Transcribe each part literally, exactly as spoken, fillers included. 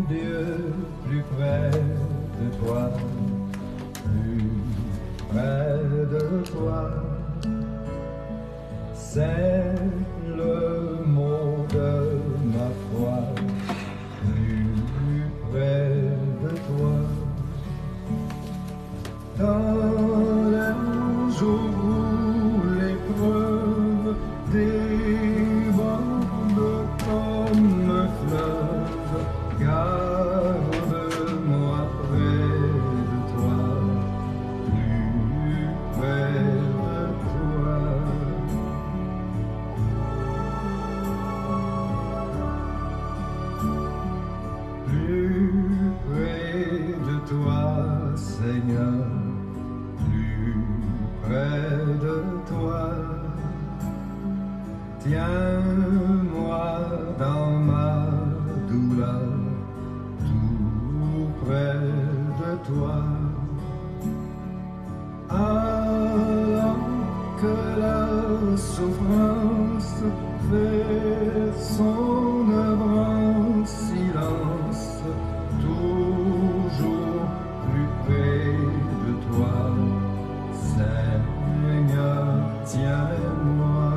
Dieu, plus près de toi, plus près de toi. C'est le mot de ma foi, plus près de toi. Dans les jours où l'épreuve déborde comme un fleuve, garde-moi près de toi, plus près de toi. Plus près de toi, Seigneur, plus près de toi. Tiens-moi dans ma douleur, tout près de toi. Alors que la souffrance fait son œuvre en silence, toujours plus près de toi, Seigneur, tiens-moi.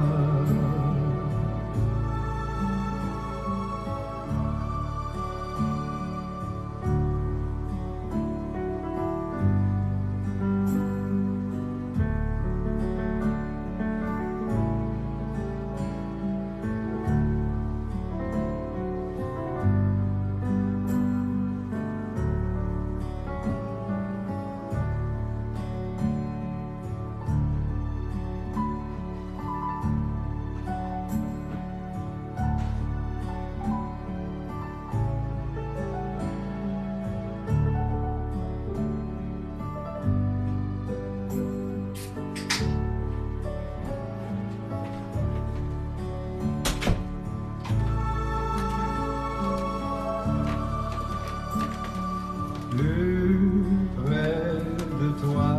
Plus près de toi,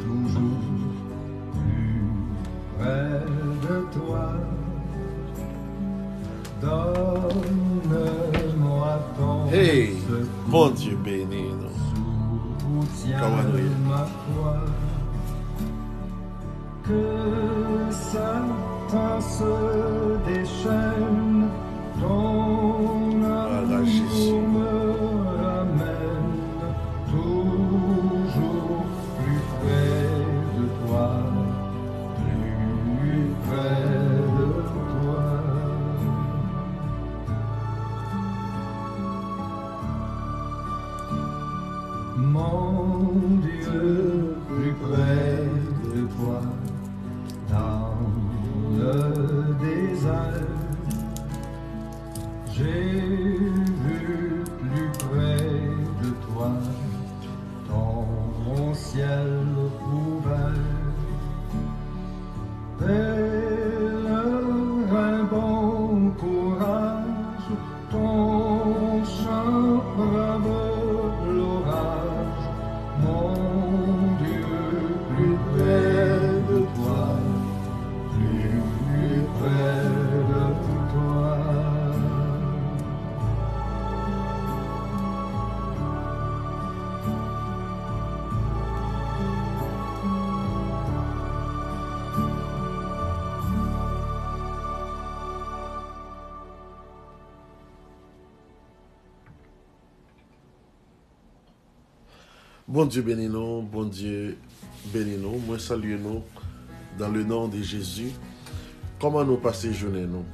toujours plus près de toi. Donne-moi ton Hey, Bondye beni nou. Kòman nou ye? Que Satan se déchaîne, ton amour me ramène toujours plus près de toi, plus près de toi. Mon Dieu, plus près de toi, dans le désert, j'ai vu plus près de toi ton ciel couvert. Pèlerin, bon courage, ton chant brave l'orage, mon Dieu, plus près de toi, plus près de toi. Bondye beni nou, Bondye beni nou. Mwen salye nou dans le nom de Jésus. Kòman nou pase jounen nou?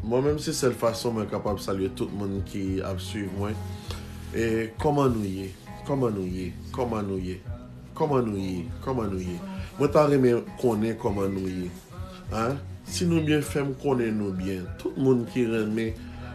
Mwen menm, se sèl fason mwen kapab salye tout moun ki ap swiv mwen. E kòman nou ye? Kòman nou ye? Kòman nou ye? Kòman nou ye? Kòman nou ye? Mwen ta renmen konnen kòman nou ye. Hein? Si nou byen, fè m konnen nou byen. Tout moun ki renmen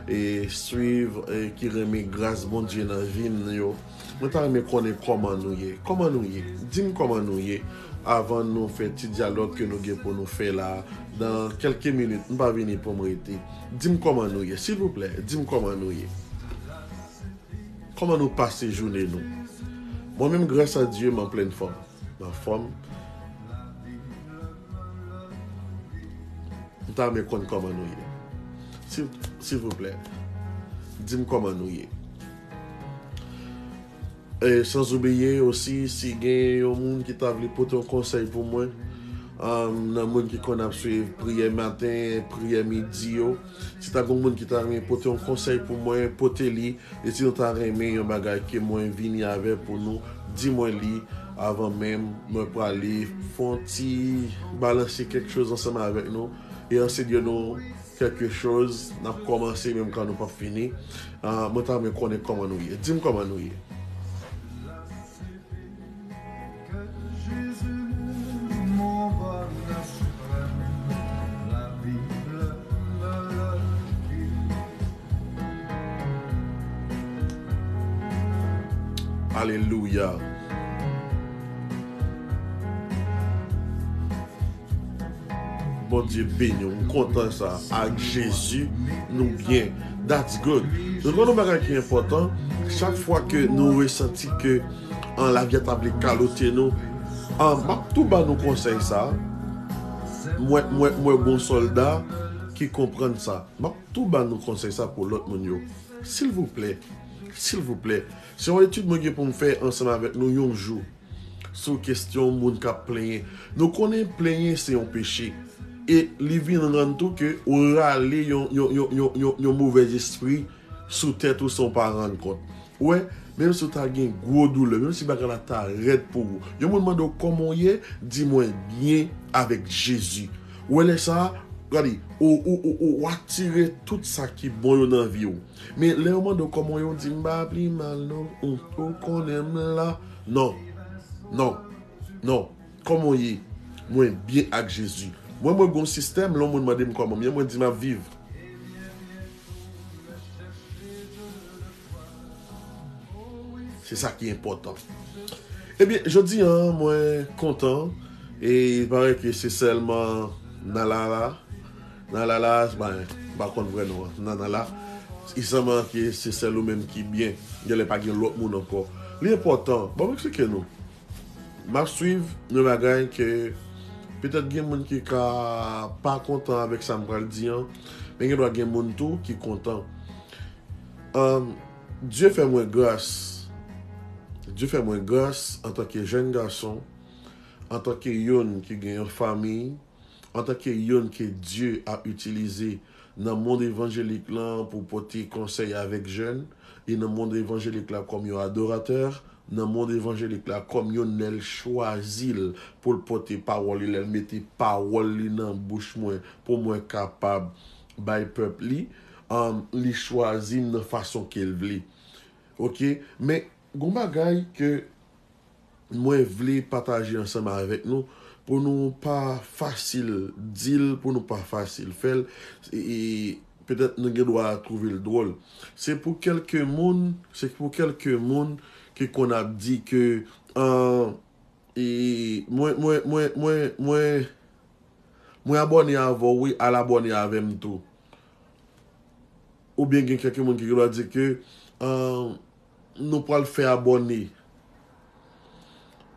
e swiv, e ki renmen gras Bondye nan vi m yo, mwen ta renmen konnen kòman nou ye. Kòman nou ye? Di m kòman nou ye avan nou fè ti dyalòg ke nou gen pou nou fè la. Nan kèlke minit, m pa vini pou m rete. Di m kòman nou ye, silvouplè. Di m kòman nou ye. Kòman nou pase jounen nou? Mwen menm, gras a Dye, m an plèn fòm. M anfòm. M ta renmen konn kòman nou ye. Sil, silvouplè. Di m kòman nou ye. E sans oubliye osi, si gen yon moun ki ta vle pote yon konsèy pou mwen, um, nan moun ki konn ap swiv priyè maten, priyè midi yo, si ta gen yon moun ki ta renmen pote yon konsèy pou mwen, pote li. E si nou ta renmen yon bagay ke mwen vini avè pou nou, di mwen li avan menm mwen prale fè yon ti balanse kèk choz ansanm avèk nou. E anse Dye nou kèk choz, n ap kòmanse menm kan nou p ap fini. Ah, mwen ta renmen konnen kòman nou ye. Di m kòman nou ye. Alelouya. Bondye beni w. M kontan sa. Ak Jezi, nou byen. That's good. Nou konn yon bagay ki enpòtan. Chak fwa ke nou resanti ke an, lavi a ta vle kalote nou, an, m ap tou ba nou konsèy sa. Mwen, mwen, mwen bon sòlda ki konprann sa. M ap tou ba nou konsèy sa pou lòt moun yo. Silvouplè, silvouplè, se yon etid mwen gen pou m fè ansanm avèk nou yon jou sou kesyon moun k ap plenyen. Nou konnen plenyen se yon peche. E li vin rann tou ke ou rale yon, yon, yon, yon, yon, yon movèz espri sou tèt ou san w pa rann kont. Ou wè, menm si w ta gen gwo doulè, menm si bagay la ta rèd pou ou, yon moun mande w kòman w ye, di mwen byen avèk Jezi. Ou wè lè sa a, gade, ou, ou, ou, ou atire tout sa ki bon yo nan vi w. Men lè yo mande w kòman w ye, w di m pa pi mal non, ou, ou konnen m la. Non, non, non. Kòman w ye? Mwen byen ak Jezi. Mwen, mwen gon sistèm, lè yon moun mande m kòman m ye, mwen di m ap viv. Se sa ki enpòtan. Ebyen, jodi a, mwen kontan. E il paraît que se sèlman Nalala. Nalala, ben, m pa konn vrè non an. Nanala. Il semble que se sèl ou menm ki byen. Genlè pa gen lòt moun ankò. Li enpòtan. Bon, m eksplike nou. M ap swiv yon bagay ke petèt gen moun ki ka pa kontan avèk sa m pral di an, men gen dwa gen moun tou ki kontan. Ahn, Dye fè mwen gras. Dye fè mwen gras antanke jèn gason, antanke youn ki gen yon fanmi, antanke youn ke Dye ap itilize nan mond evanjelik lan pou pote konsèy avèk jèn, e nan mond evanjelik la kòm yon adoratè, nan mond evanjelik la kòm youn lè l chwazi l pou l pote pawòl li, lè l mete pawòl li nan bouch mwen pou mwen kapab bay pèp li, um, li chwazi m nan fason ke l vle. Oke? Men, gon bagay ke mwen vle pataje ansanm avèk nou, pou nou pa fasil di l, pou nou pa fasil fè l, e, e petèt nou gen dwa twouve l dwòl. Se pou kèlke moun, se pou kèlke moun ki konn ap di ke, an, e, mwen, mwen, mwen, mwen, mwen, mwen abòne avè w, wi, al abòne avè m tou. Oubyen gen kèk moun ki gen dwa di ke, ah, nou pral fè abòne.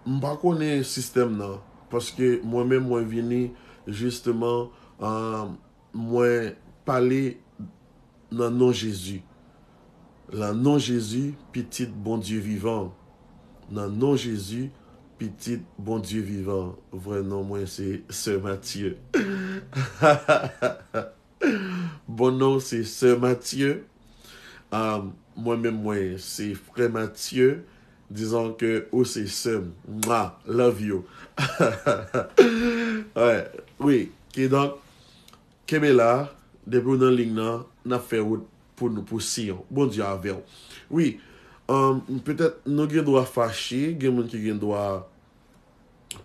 M pa konnen sistèm nan, paske mwen menm mwen vini jisteman, ah, mwen pale nan non Jezi. Nan non Jezi, pitit Bondye vivan. Nan non Jezi, pitit Bondye vivan. Vrè non mwen se Sè Matye. Bon non se Sè Matye. Ah, mwen menm mwen se Frè Matye. Disons que ou se sè m. Mwa, love you. Wi, kidonk, kenbe la, depi w nan liy nan, n ap fè wout pou nou, pou Siyon. Bondye avè w. Wi, um, petèt nou gen dwa fache, gen moun ki gen dwa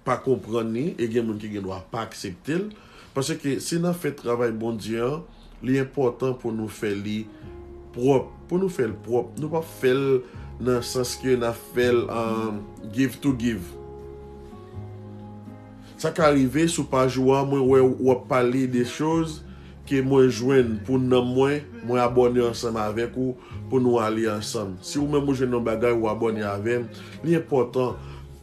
pa konprann li, e gen moun ki gen dwa pa aksepte l. Paske si n ap fè travay Bondye an, li enpòtan pou nou fè li pwòp. Pou nou fè l pwòp, nou p ap fè l nan sans ke n ap fè l, um, give to give. Sa ka rive sou paj ou a, mwen wè w ap pale de choz ke mwen jwenn pou nanm mwen, mwen abòne ansanm avèk ou pou nou ale ansanm. Si ou menm ou jwenn yon bagay, ou abòne avè m, li enpòtan.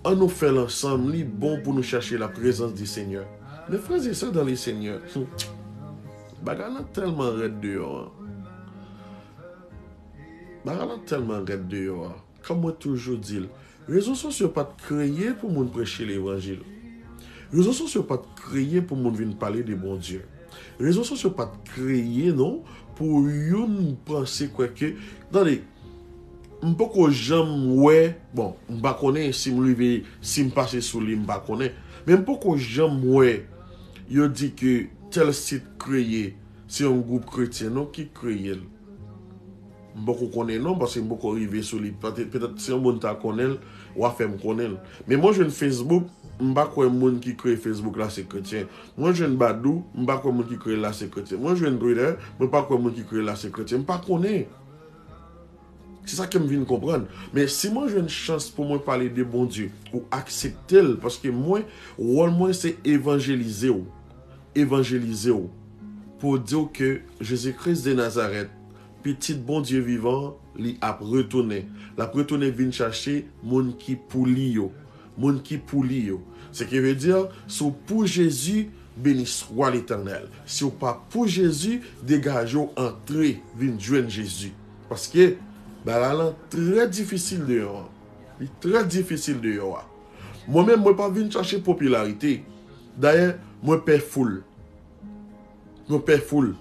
An nou fè l ansanm, li bon pou nou chache la prezans di Senyè. Mes frères et sœurs dans le Seigneur, hmm, bagay lan tèlman rèd deyò an. Bagay la tèlman rèd deyò a. Kòm mwen toujou di l, rezo sosyo pa t kreye pou moun preche levanjil. Rezo sosyo pa t kreye pou moun vin pale de Bondye. Rezo sosyo pa t kreye non pou youn panse kwè ke, tande, m poko janm wè, bon, m pa konnen si m rive, si m pase sou li, m pa konnen. Men m poko janm wè yo di ke tèl sit kreye, se yon gwoup kretyen non ki kreye l. M poko konnen non, paske m poko rive sou li. Pete- Petèt si yon moun ta konnen l, w a fè m konnen l. Men mwen jwenn Facebook, m pa kwè moun ki kreye Facebook la se kretyen. Mwen jwenn Badou, m pa kwè moun ki kreye l la se kretyen. Mwen jwenn Twitter, mwen pa kwè moun ki kreye l la se kretyen. M pa konnen. Se sa ke m vin konprann. Men si mwen jwenn chans pou mwen pale de Bondye, ou aksepte l, paske mwen, wòl mwen se evanjelize w. Evanjelize w. Pou w di w ke Jezi Kris de Nazarèt, Pitit Bondye vivan, li ap retounen. L ap retounen vin chache moun ki pou li yo. Moun ki pou li yo. Ce qui veut dire, si w pou Jezi, béni soit l'Éternel. Si w pa pou Jezi, degaje w antre, vin jwenn Jezi. Paske, bagay lan trè difisil deyò an. Li trè difisil deyò a. Mwen menm, mwen pa vin chache popilarite. Dayè, mwen pè foul. Mwen pè foul.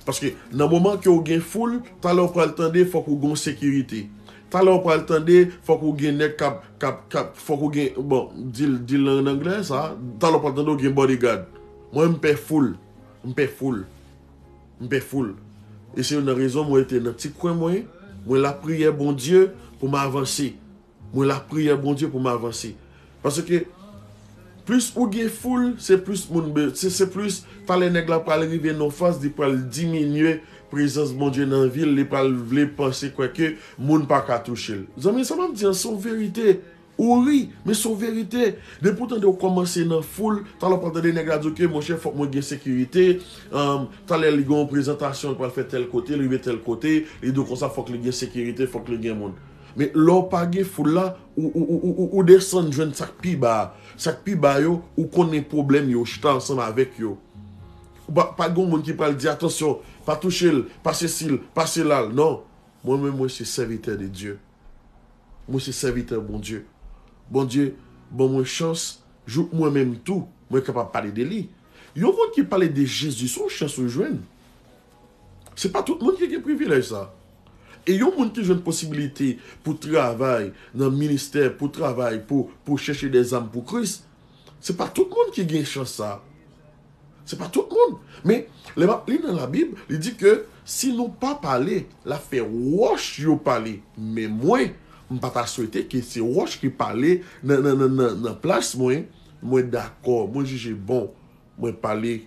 Paske nan moman ke w gen foul, talè w pral tande fòk ou gen sekirite. Talè w pral tande fòk ou gen nèg k ap, k ap, k ap, fòk ou gen, bon, di l, di l an anglè sa, talè w pral tande w gen bodyguard. Mwen, m pè foul. M pè foul. M pè foul. E se youn nan rezon mwen rete nan ti kwen mwen, mwen lapriyè Bondye pou m avanse. Mwen lapriyè Bondye pou m avanse. Paske plis ou gen foul, se plis moun be- se, se plis talè nèg la pral rive nan faz, li pral diminye prezans Bondye nan vi l, li pral vle panse kwè ke moun pa ka touche l. Zanmi, sa m ap di an se yon verite. Ou ri, men se yon verite. Depi w tande w kòmanse nan foul, talè w pral tande nèg la di w ke monchè fòk mwen gen sekirite, um, talè li gen yon prezantasyon, li pral fè tèl kote, li rive tèl kote, li di w konsa fòk li gen sekirite, fòk li gen moun. Men lè w pa gen foul la, ou, ou, ou, ou, ou desann jwenn sa k pi ba a. Sa k pi ba yo, ou konnen pwoblèm yo, ou chita ansanm avèk yo. Ou pa, pa gen moun ki pral di, "Atansyon, pa touche l, pa sesi l, pa sela l." Non. Mwen menm, mwen se sèvitè de Dye. Mwen se sèvitè Bondye. Bondye ban mwen chans, jouk mwen menm tou, mwen kapab pale de li. Yon moun ki pale de Jezi, se yon chans ou jwenn. Se pa tout moun ki gen privilèj sa. E yon moun ki jwenn posibilite pou travay nan ministè, pou travay, pou, pou chèche dèzam pou Kris, se pa tout moun ki gen chans sa. Se pa tout moun. Men, lè m ap li nan Labib, li di ke si nou pa pale, l ap fè wòch yo pale. Men mwen, m pa ta swete ke se wòch ki pale nan, nan, nan, nan, nan plas mwen. Mwen dakò, mwen jije bon, mwen pale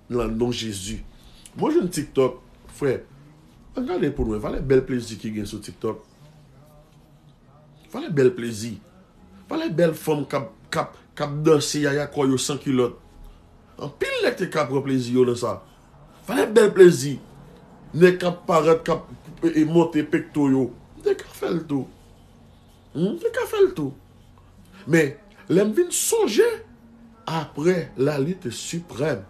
nan non Jezi. Mwen jwenn TikTok, frè, ann gade pou nou wè, valè bèl plezi ki gen sou TikTok. Valè bèl plezi. Valè bèl fanm k ap, k ap, k ap danse yaya kò yo san kilòt. Anpil nèg te ka pran plezi yo nan sa. Valè bèl plezi. Nèg k ap parèt, k ap, e, e, monte pekto yo. M te ka fè l tou. M te ka fè l tou. Men, lè m vin sonje, après la lutte suprême,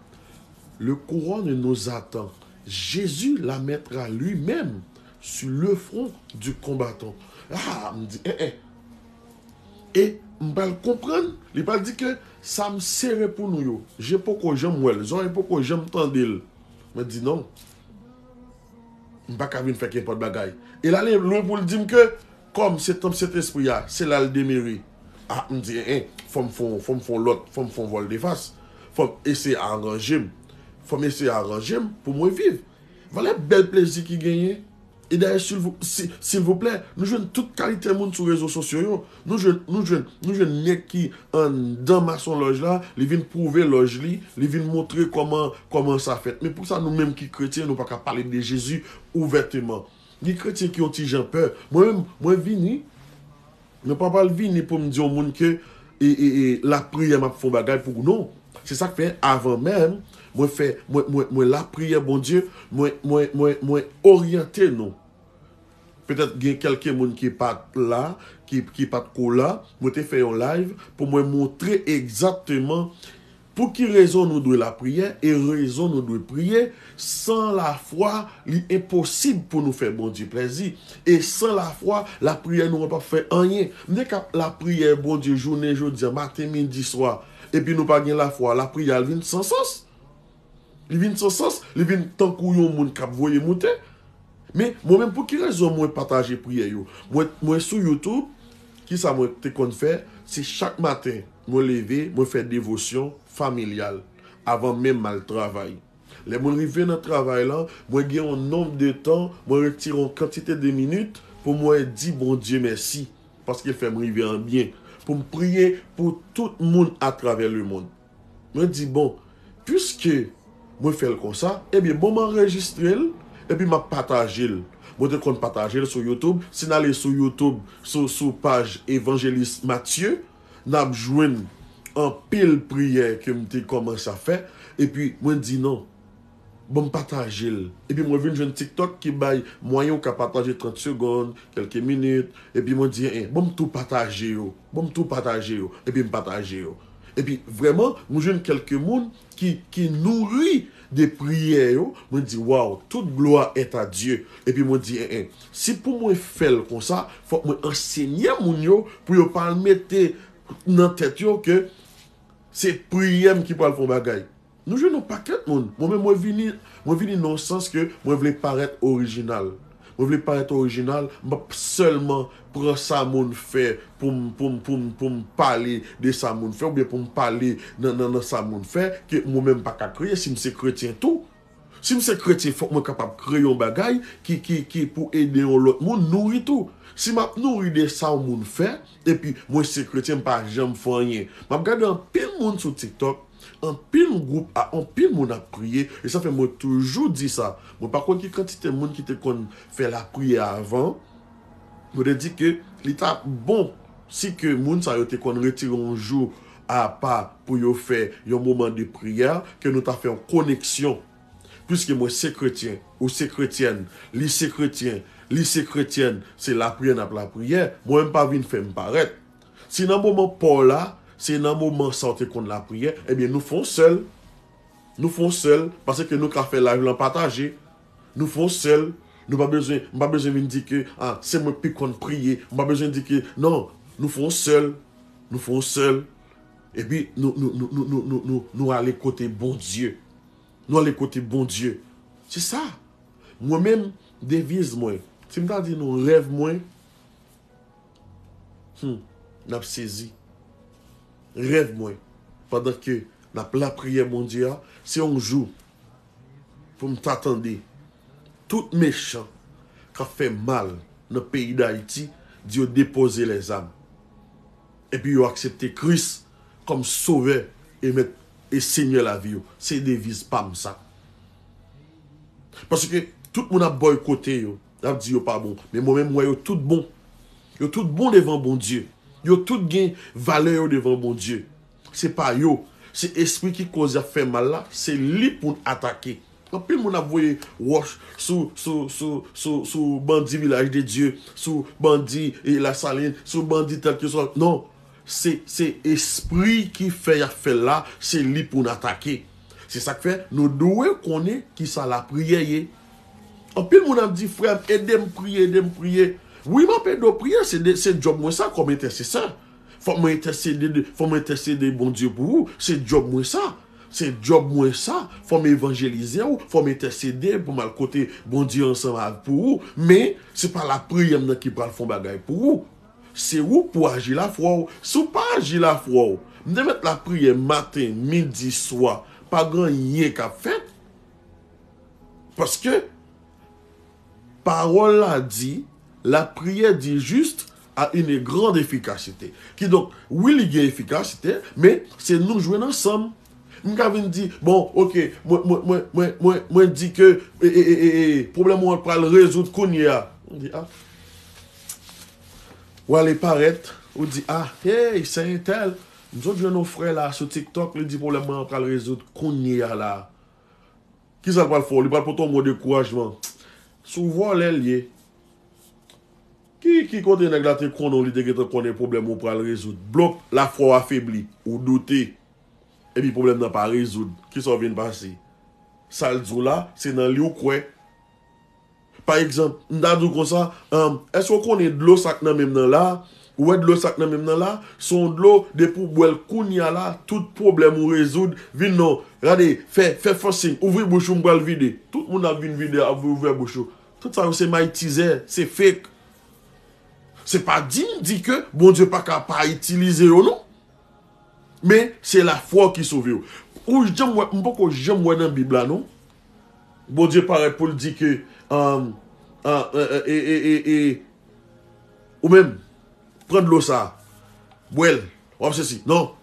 le couronne nous attend. Jésus la mettra lui-même sur le front du combattant. Ah, m di, eh, eh. E m pral konprann, li pral di ke sa m sere pou nou yo, je poko janm wè l, zòrèy poko janm tande l. Mwen di non. M pa ka vin fè kenpòt bagay. E l ale lwen pou l di m ke, kòm se tanp Sentespri a, se la l demere. Ah, m di, en, en, fò m fè, fò m fè yon lòt, fò m fè yon vòl de fas. Fò m eseye aranje m. Fò m eseye aranje m pou mwen viv. Valè bèl plezi ki genyen. E dayè, silvou-, si, silvouplè, nou jwenn tout kalite moun sou rezo sosyo yo. Nou jwenn, nou jwenn, nou jwenn nèg ki anndan masonlòj la, li vin pwouve lòj li, li vin montre kòman, kòman sa fèt. Men pou sa, nou menm ki kretyen, nou pa ka pale de Jezi ouvèteman. Gen kretyen ki yon ti jan pè. Mwen menm, mwen vini, mwen pa pral vini pou m di yon moun ke, e, e, e, lapriyè m ap fè yon bagay pou ou. Non. Se sa k fè, avan menm, mwen fè, mwen, mwen, mwen lapriyè Bondye, mwen, mwen, mwen, mwen oryante nou. Petèt gen kèlke moun ki pa t la, ki, ki pa t ko la, mwen te fè yon live pou mwen montre egzakteman Pou ki rezon nou dwe lapriyè e rezon nou dwe priye? San lafwa, li enposib pou nou fè Bondye plèzi. E san lafwa, lapriyè nou an p ap fè anyen. M te ka lapriyè Bondye jounen jodi a, maten, midi, swa, epi nou pa gen lafwa, lapriyè a vin san sans. Li vin san sans, li vin tankou yon moun k ap voye moute. Men, mwen menm, pou ki rezon mwen pataje priyè yo? Mwen, mwen sou YouTube, kisa mwen te konn fè? Se chak maten, mwen leve, mwen fè devosyon familyal avan menm m al travay. Lè mwen rive nan travay lan, mwen gen yon nonb de tan, mwen retire yon kantite de minit pou mwen di Bondye mèsi, paske l fè m rive an byen, pou m priye pou tout moun atravè lemonn. Mwen di, bon, piske mwen fè l konsa, ebyen, bon, m anrejistre l, epi m ap pataje l. Mwen te konn pataje l sou YouTube. Si n ale sou YouTube, sou, sou paj Evanjelis Mathieu, n ap jwenn anpil priyè ke m te kòmanse ap fè. Epi, mwen di, non, bon, m pataje l. Epi, mwen vin jwenn TikTok ki bay mwayen ou ka pataje trant segonn, kèlke minit. Epi, mwen di, en, bon, m tou pataje yo. Bon, m tou pataje yo. Epi, m pataje yo. Epi, vrèman, mwen jwenn kèlke moun ki, ki nouri de priyè yo. Mwen di, waw, tout glwa est à Dieu. Epi, mwen di, en, en, si pou mwen fè l konsa, fòk mwen ansenye moun yo pou yo pa al mete nan tèt yo ke se priyè m ki pral fè yon bagay. Nou jwenn yon pakèt moun. Mwen menm, mwen vini, mwen vini nan yon sans ke mwen vle parèt orijinal. Mwen vle parèt orijinal, m p ap sèlman pran sa moun fè pou m, pou m, pou m, pou m pale de sa moun fè, oubyen pou m pale nan, nan, nan sa moun fè, ke mwen menm m pa ka kreye si m se kretyen tou. Si m se kretyen, fòk mwen kapab kreye yon bagay ki, ki, ki pou ede yon lòt moun nouri tou. Si m ap nouri de sa yon moun fè, epi mwen se kretyen, m pa janm fè anyen. M ap gade anpil moun sou TikTok, anpil gwoup, a, anpil moun ap priye, e sa fè mwen toujou di sa. Mwen pa konn ki kantite moun ki te konn fè lapriyè avan. Mwen te di ke li ta bon si ke moun sa yo te konn retire yon jou apa pou yo fè yon moman de priyè, ke nou ta fè yon koneksyon. Piske mwen se kretyen, ou se kretyèn, li se kretyen, li se kretyèn, se lapriyè n ap lapriyè, mwen menm pa vin fè m parèt. Si nan moman pa w la, se nan moman sa w te konn lapriyè, ebyen nou fè yon sèl. Nou fè yon sèl, paske nou ka fè live lan pataje. Nou fè yon sèl, nou pa bezwen, m pa bezwen vin di ke, ah, se mwen k pi konn priye, m pa bezwen di ke, non, nou fè yon sèl, nou fè yon sèl, epi nou, nou, nou ale kote Bondye. Nou ale kote Bondye. Se sa. Mwen menm, deviz mwen, si m ta di nou rèv mwen, hmm, n ap sezi. Rèv mwen, pandan ke n ap lapriyè Bondye a, se yon jou pou m ta tande tout mechan k ap fè mal nan peyi Dayiti, di yo depoze lèzam. Epi yo aksepte Kris kòm Sovè e Mèt e Senyè lavi yo. Se deviz pa m sa. Paske tout moun ap bòykote yo, ap di yo pa bon. Men mwen menm, m wè yo tout bon. Yo tout bon devan Bondye. Yo tout gen valè yo devan Bondye. Se pa yo. Se espri ki koz y ap fè mal la, se li pou n atake. Anpil moun ap voye wòch sou, sou, sou, sou, sou bandi Vilaj de Dye, sou bandi, e, Lasalin, sou bandi tèlkeswa. Non, se, se espri ki fè y ap fè l la, se li pou n atake. Se sa k fè nou dwe konnen kisa lapriyè ye. Anpil moun ap di, frè m, ede m priye, ede m priye. Wi, m ap ede w priye, se de, se djòb mwen sa kòm entèsesè. Fò mwen entèsede, de, fò mwen entèsede Bondye pou ou, se djòb mwen sa. Se djòb mwen sa, fò m evanjelize w, fò m entèsede pou m al kote Bondye ansanm ak, pou ou. Men, se pa lapriyè m nan ki pral fè yon bagay pou ou. Se ou pou aji lafwa w. Si w pa aji lafwa w, m te mèt lapriyè maten, midi, swa, pa gen anyen k ap fèt. Paske pawòl la di, la prière du juste a une grande efficacité. Kidonk, wi, li gen efikasite, men se nou jwenn ansanm. M ka vin di, bon, oke, mwen, mwen, mwen, mwen, mwen, mwen di ke, e, e, e, e, e, pwoblèm ou an pral rezoud kounye a. M di, a. W ale parèt, ou di, a, hey, se entèl. M sot jwenn yon frè la sou TikTok, li di pwoblèm mwen an pral rezoud kounye a la. Kisa l pral fè w? Li pral pote yon mo dekourajman. Se yon vòlè l ye. Ki, ki kote nèg la te konnen w, li te gentan konnen pwoblèm ou pral rezoud? Blòk, lafwa w afebli, ou doute. epi pwoblèm nan pa rezoud. Kisa w vin pase? Sa l di w la, se nan li w kwè. Pa egzanp, m ta di w konsa, um, èske w konnen dlo sa k nan men m nan la? Ou wè dlo sa k nan men m nan la? Se yon dlo, depi w bwè l kounye a la, tout pwoblèm ou rezoud, vin non. Gade, fè, fè fòsing, ouvri bouch ou, m pral vide. Tout moun ap vin vide, ap ouvè bouch yo. Tout sa yo se maytizè, se fake. Se pa di m di ke Bondye pa ka pa itilize yo, non. Men, se lafwa w ki sove w. Ou janm wè, m poko janm wè nan Bib la, non. Bondye parèt pou l di ke, um, uh, uh, uh, e, e, e, e, ou menm, pran dlo sa, bwè l, w ap sesi. Non.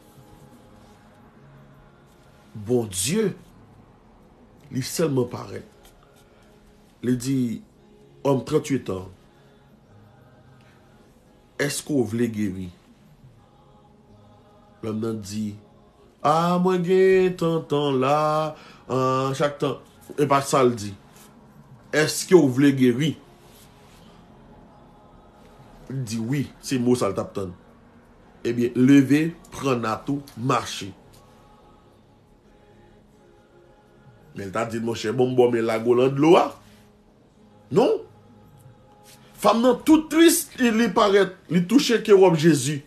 Bondye, li sèlman parèt. Li di, òm tranntuit an, èske w vle geri? Lòm nan di, a, mwen gen tantan la, an, chak tan. E pa sa l di. Èske w vle geri? Li di wi, se mo sa l t ap tann. Ebyen, leve, pran nat ou, mache. Men l ta di l, monchè, bon, m ba w men lago lan dlo a. Non. Fanm nan tout tris, li, li parèt, li touche kè wòb Jezi.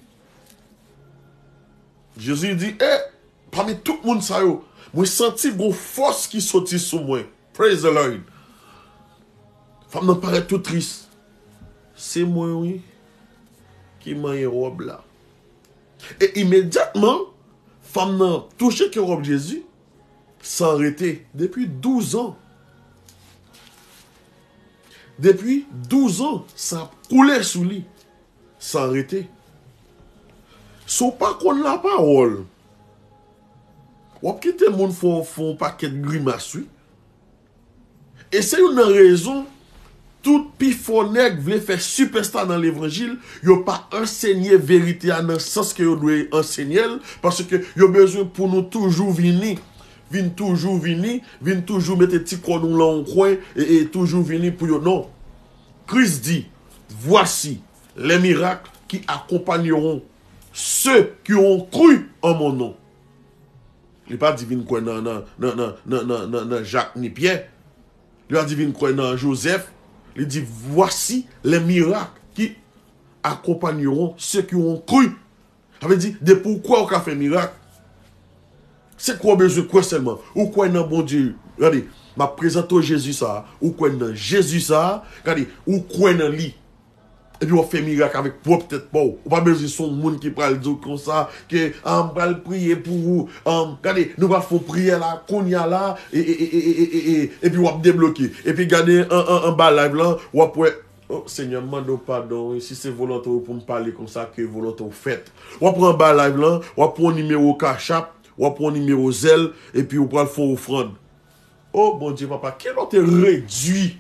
Jezi di, e, pami tout moun sa yo, mwen santi gon fòs ki soti sou mwen. Praise the Lord. Fanm nan parèt tout tris. Se mwen, wi, ki manyen wòb la. E imedyatman, fanm nan touche kè wòb Jezi, san rete, depi douz an. Depi douz an, san ap koule sou li, san rete. Si w pa konn lapawòl, w ap kite moun fè w, fè w pakèt grimas, wi. E se youn nan rezon tout pifò nèg vle fè sipèsta nan levanjil, yo pa ansenye verite a nan sans ke yo dwe ansenye l, paske yo bezwen pou nou toujou vini, vin toujou vini, vin toujou mete ti kò nou lan yon kwen, e, e toujou vini pou yo. Non. Kris di, voici les miracles qui accompagneront ceux qui ont cru en mon nom. Li pa di vin kwè nan, nan, nan Jak ni Pyè. Li pa di vin kwè nan Jozèf. Li di, voici les miracles qui accompagneront ceux qui ont cru. Sa vle di, depi w kwè, w ka fè mirak. Se kwè w bezwen kwè sèlman. Ou kwè nan Bondye. Gade, m ap prezante w Jezi sa a. Ou kwè nan Jezi sa a. Gade, ou kwè nan li. Epi w ap fè mirak avèk pwòp tèt pa w. Ou pa bezwen se yon moun ki pral di w konsa ke, ah, m pral priye pou ou. Ah, gade, nou pral fè yon priyè la, kounye a la, e, e, epi w ap debloke. Epi gade an, an, anba live lan, w ap wè, oh, Senyè, m mande w padon, wi, si se volonte w pou m pale konsa, ke volonte w fèt. W ap pran anba live lan, w ap pran yon nimewo Cash App, w ap pran yon nimewo Zelle, epi w pral fè yon ofrann. Oh, Bondye, papa, kilè w te redwi?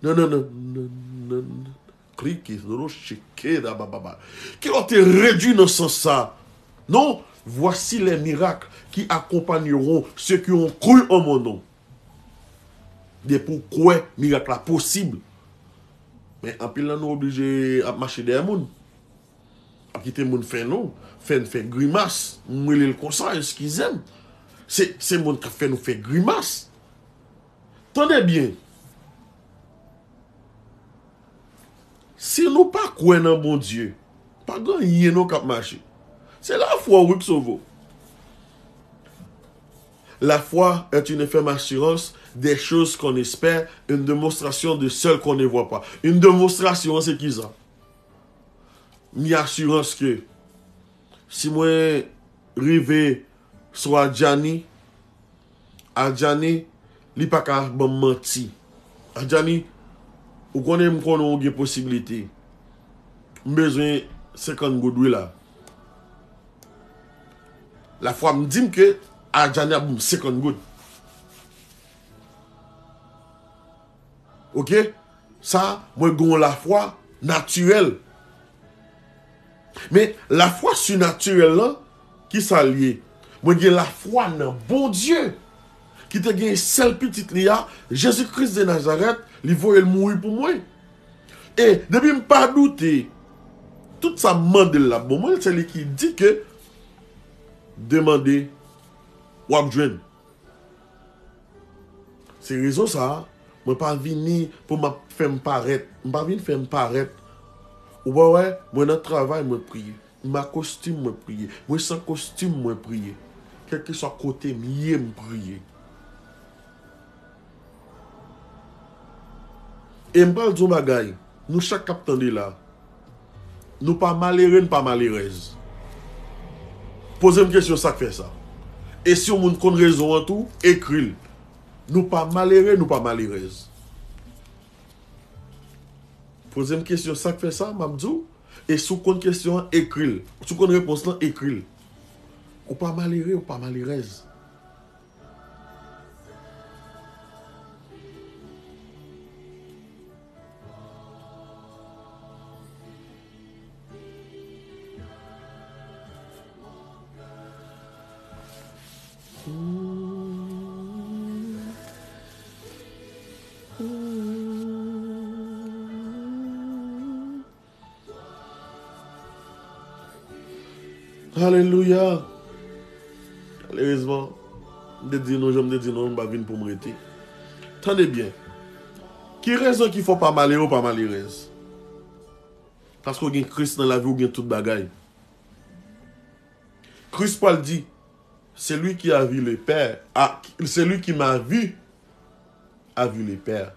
Non, non, non, non, non, non. Klike, dolo, cheke, da, ba, ba, ba. Kilè w te redwi nan sans sa? Non, voici les miracles qui accompagneront ceux qui ont cru en mon nom. Depi w kwè, mirak la posib. Men anpil nan nou oblije ap mache dèyè moun. Ap kite moun fè nou, fè n fè grimas. M rele l konsa, eskize m. Se, se moun k ap fè nou fè grimas. Tande byen. Si nou pa kwè nan Bondye, pa gen anyen non k ap mache. Se lafwa w wi k sove w. La foi est une ferme assurance des choses qu'on espère, une démonstration de celles qu'on ne voit pas. Une démonstration, se kisa? Ni asirans ke si mwen rive sou Adjani, Adjani, li pa ka ban m manti. Adjani, ou konnen m konnen w gen posiblite. M bezwen senkant goud wi la. Lafwa m di m ke Adjani ap ban m senkant goud. Oke? Sa, mwen gen yon lafwa natirèl. Men lafwa sinatirèl lan, kisa l ye? Mwen gen lafwa nan Bondye ki te gen sèl pitit li a, Jezi Kris de Nazarèt, li voye l mouri pou mwen. E depi m pa doute, tout sa m mande l l ap ban mwen, se li ki di ke demande w ap jwenn. Se rezon sa a, mwen pa vini pou m ap fè m parèt. M pa vin fè m parèt. Ou pa wè, mwen nan travay, mwen priye. M a kostim, mwen priye. Mwen san kostim, mwen priye. Kèlkeswa kote m ye, m priye. E m pral di yon bagay, nou chak k ap tande la, nou pa malere, nou pa malerèz. Poze m kesyon, sa k fè sa? E si yon moun konn rezon an tou, ekri l. Nou pa malere, nou pa malerèz. Poze m kesyon, sa k fè sa? M ap di w. E si w konn kesyon an, ekri l. Si w konn repons lan, ekri l. Ou pa malere, ou pa malerèz. Alelouya. Malerezman, m te di nou, jan m te di nou, m pa vin pou m rete. Tande byen. Ki rezon ki fè w pa malere, w pa malerèz? Paske w gen Kris nan lavi w, w gen tout bagay. Kris pral di, celui qui a vu le Père, a, celui qui m'a vu a vu le Père.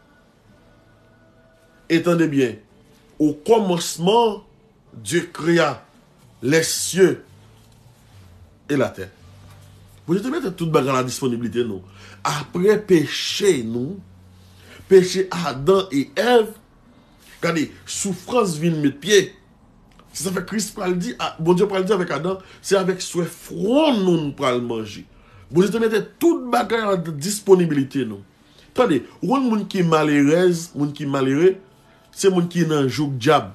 E tande byen, au commencement, Dieu créa les cieux et la terre. Bondye te mete tout bagay nan disponiblite nou. Apre peche nou, peche Adan e Èv, gade, soufrans vin met pye. Se sa fè Kris pral di, a, Bondye pral di avèk Adan, se avèk swè fwon nou n pral manje. Bondye te mete tout bagay nan disponibilite nou. Tande, ou konn moun ki malerèz, moun ki malere, se moun ki nan jouk dyab.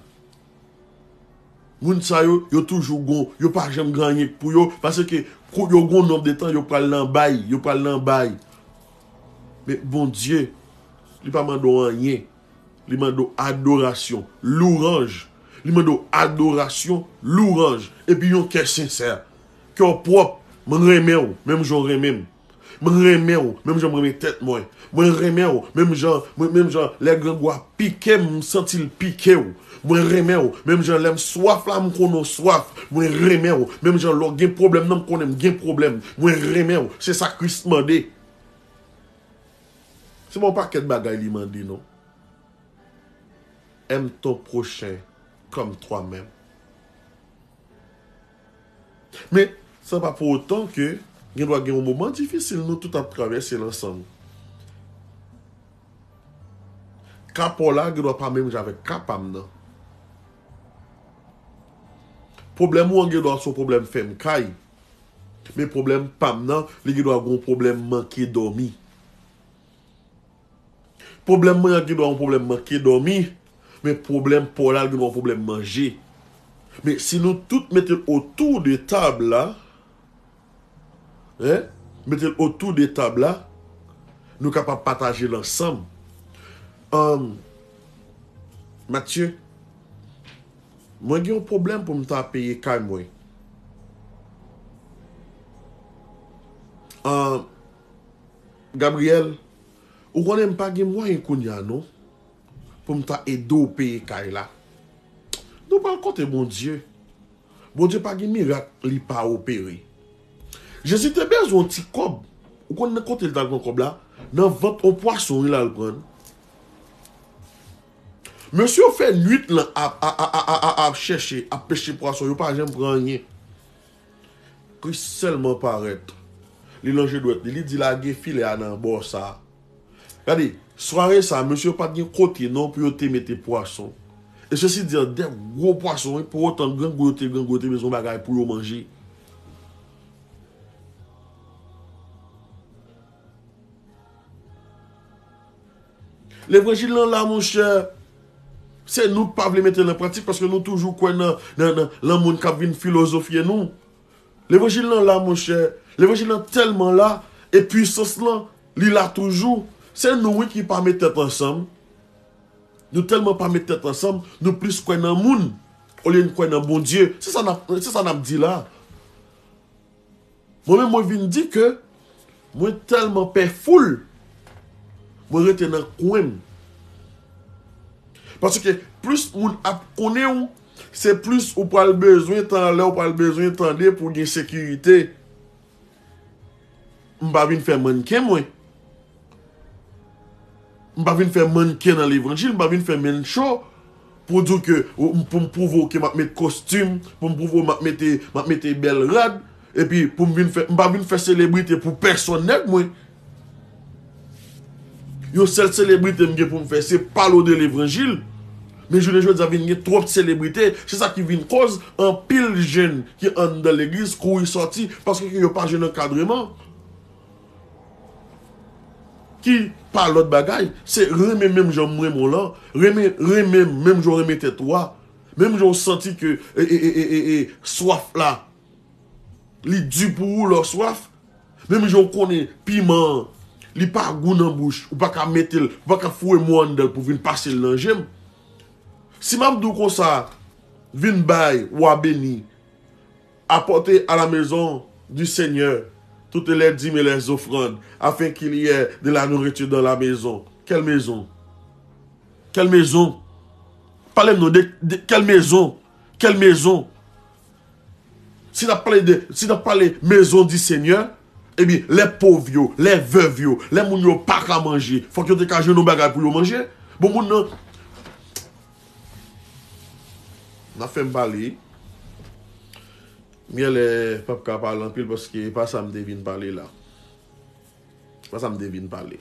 Moun sa yo, yo toujou gon, yo pa janm gen anyen k pou yo, paske kou yo gon nonb de tan, yo pral nan bay, yo pral nan bay. Men Bondye, li pa mande w anyen. Li mande w adorasyon, louwanj. Li mande w adorasyon, louwanj. Epi yon kè sensè. Kè w pwòp. Mwen renmen w, menm jan w renmen m. Mwen renmen w, menm jan mwen renmen tèt mwen. Mwen renmen w, menm jan, mwen, menm jan lè grangou a pike m, m santi l pike w. Mwen renmen w, menm jan lè m swaf la, m konnen w swaf. Mwen renmen w, menm jan lè w gen pwoblèm nan, m konnen m gen pwoblèm. Mwen renmen w, se sa Kris mande. Se pa yon pakèt bagay li mande, non. Aime ton prochain comme toi-même. Men, sa pa pou otan ke gen dwa gen yon moman difisil nou tout ap travèse l ansanm. Ka pa w la gen dwa pa menm jan avèk ka pa m nan. Pwoblèm ou an gen dwa se yon pwoblèm fèm kay. Men pwoblèm pa m nan, li gen dwa gen yon pwoblèm manke dòmi. Pwoblèm mwen an gen dwa yon pwoblèm manke dòmi, men pwoblèm pa w la, l gen dwa yon pwoblèm manje. Men si nou tout mete l otou de tab la, en, mete l otou de tab la, nou kapab pataje l ansanm. Ann, Matye, mwen gen yon pwoblèm pou m ta peye kay mwen. Ann, Gabriel, ou konnen m pa gen mwayen kounye a non, pou m ta ede w peye kay la. Nou pral kote Bondye. Bondye pa gen mirak li pa opere. Jezi te bezwen yon ti kòb. Ou konn nan kote l t al pran kòb la? Nan vant yon pwason wi l al pran l. Mesye yo fè nwit lan ap, ap, ap, ap, ap, ap chèche, ap peche pwason, yo pa janm pran anyen. Kris sèlman parèt. Li lonje dwèt li, li di lage filè a nan bò sa a. Gade, sware sa a, mesye yo pa t gen kote non pou yo te mete pwason. E sesi di an de gwo pwason, wi, pou otan grangou yo te grangou, yo te bezwen bagay pou yo manje. Levanjil lan la, monchè, se nou k pa vle mete l an pratik paske nou toujou kwè nan, nan, nan, nan moun k ap vin filozofye nou. Levanjil lan la, monchè. Levanjil lan tèlman la, e pwisans lan, li la toujou. Se nou, wi, ki pa met tèt ansanm. Nou tèlman pa met tèt ansanm, nou plis kwè nan moun, olye n kwè nan Bondye. Se sa n ap, se sa n ap di la. Mwen menm, mwen vin di ke Mwen tèlman pè foul, mwen rete nan kwen m. Paske plis moun ap konnen w, se plis ou pral bezwen talè, ou pral bezwen tande pou gen sekirite. M pa vin fè mannken, mwen. M pa vin fè mannken nan levanjil, m pa vin fè mann cho pou di w ke, pou m pwouve w ke m ap met kostim, pou m pwouve w m ap mete, m ap mete bèl rad, epi pou m vin fè, m pa vin fè selebrite pou pèsonn nèg mwen. Yon sèl selebrite m gen pou m fè, se pale w de levanjil. Men jounen jodi a vin gen twòp selebrite, se sa ki vin koz anpil jèn ki anndan legliz kouri sòti, paske ke yo pa jwenn ankadreman. Ki pa lòt bagay, se renmen menm jan m renmen w lan, renmen, renmen menm jan w renmen tèt ou a, menm jan w santi ke, e, e, e, e, e, e, swaf la, li di pou ou lè w swaf, menm jan w konnen piman an, li pa gou nan bouch, ou pa ka mete l, ou pa ka foure mo anndan l pou vin pase l nan je m. Si m ap di w konsa, vin bay, wa beni, apportez à la maison du Seigneur toutes les dîmes et les offrandes, afin qu'il y ait de la nourriture dans la maison. Quelle maison? Quelle maison? Pale m non, de, de, quelle maison? Quelle maison? Si n ap pale de, si n ap pale maison du Seigneur, ebyen, lè pòv yo, lè vèv yo, lè moun yo pa ka manje, fòk yo te ka jwenn yon bagay pou yo manje. Bon, moun nan, n ap fè m pale. M genlè p ap ka pale anpil paske e pa sa m te vin pale la. E pa sa m te vin pale.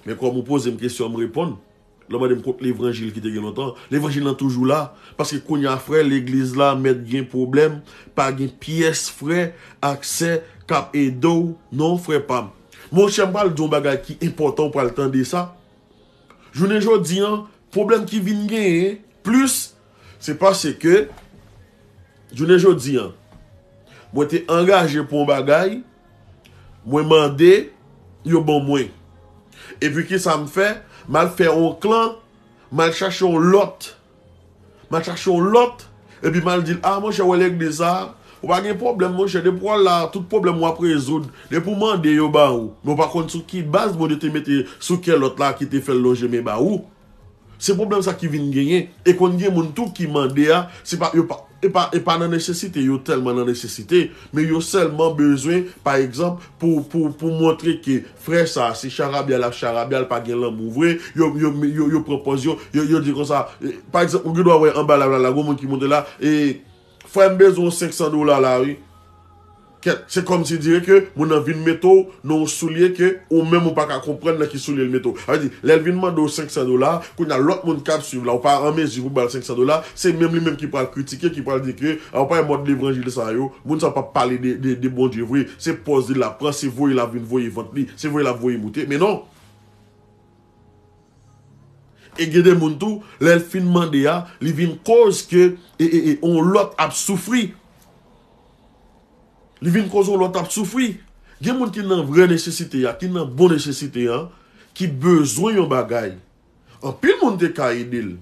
Men kòm ou poze m kesyon, m reponn. Lè w mande m kot levanjil ki te gen lontan, levanjil lan toujou la. Paske kounye a, frè, legliz la mèt gen pwoblèm. Pa gen pyès frè ak sè k ap ede w, non, frè pa m. Monchè, m pral di w yon bagay ki enpòtan, ou pral tande sa. Jounen jodi a, pwoblèm ki vin genyen plis, se paske jounen jodi a, mwen te angaje pou yon bagay, mwen mande, yo ban mwen. Epi kisa m fè? M al fè yon klan, m al chache yon lòt. M al chache yon lòt, epi m al di l, a, monchè, wè legliz sa, ou pa gen pwoblèm, monchè, depi w al la, tout pwoblèm w ap rezoud. Depi w mande, yo ba ou. Men w pa konn sou ki baz Bondye te mete sou kè lòt la ki te fè l lonje men ba ou. Se pwoblèm sa ki vin genyen. E konn gen moun tou ki mande a, se pa, yo pa, e pa, e pa nan nesesite, yo tèlman nan nesesite, men yo sèlman bezwen, pa egzanp, pou, pou, pou montre ke frè sa, se charabya l ap charabya, l pa gen lanmou vre, yo, yo, yo, yo pran pòz yo, yo, yo di konsa, e, pa egzanp, ou gen dwa wè anba live la, la, gon moun ki monte la, e, frè m bezwen yon senk san dola la, wi. Kèt, se kòmsi dire ke moun nan vin mete w nan yon soulye ke ou menm ou pa ka konprann nan ki soulye l mete w. Sa vle di, lè l vin mande w senk san dola, kounye a lòt moun k ap swiv la, ou pa an mezi pou ba l senk san dola, se menm li menm ki pral kritike, ki pral di ke, a, ou pa wè mòd levanjil sa yo, moun sa p ap pale de, de, de Bondye vre, se pòz li l ap pran, se voye l ap vin voye vant li, se voye l ap voye moute. Men non! E gen de moun tou, lè l fin mande a, li vin koz ke, e, e, e, on lòt ap soufri. Li vin koz on lòt ap soufri. Gen moun ki nan vrè nesesite a, ki nan bon nesesite a, ki bezwen yon bagay. Anpil moun te ka ede l.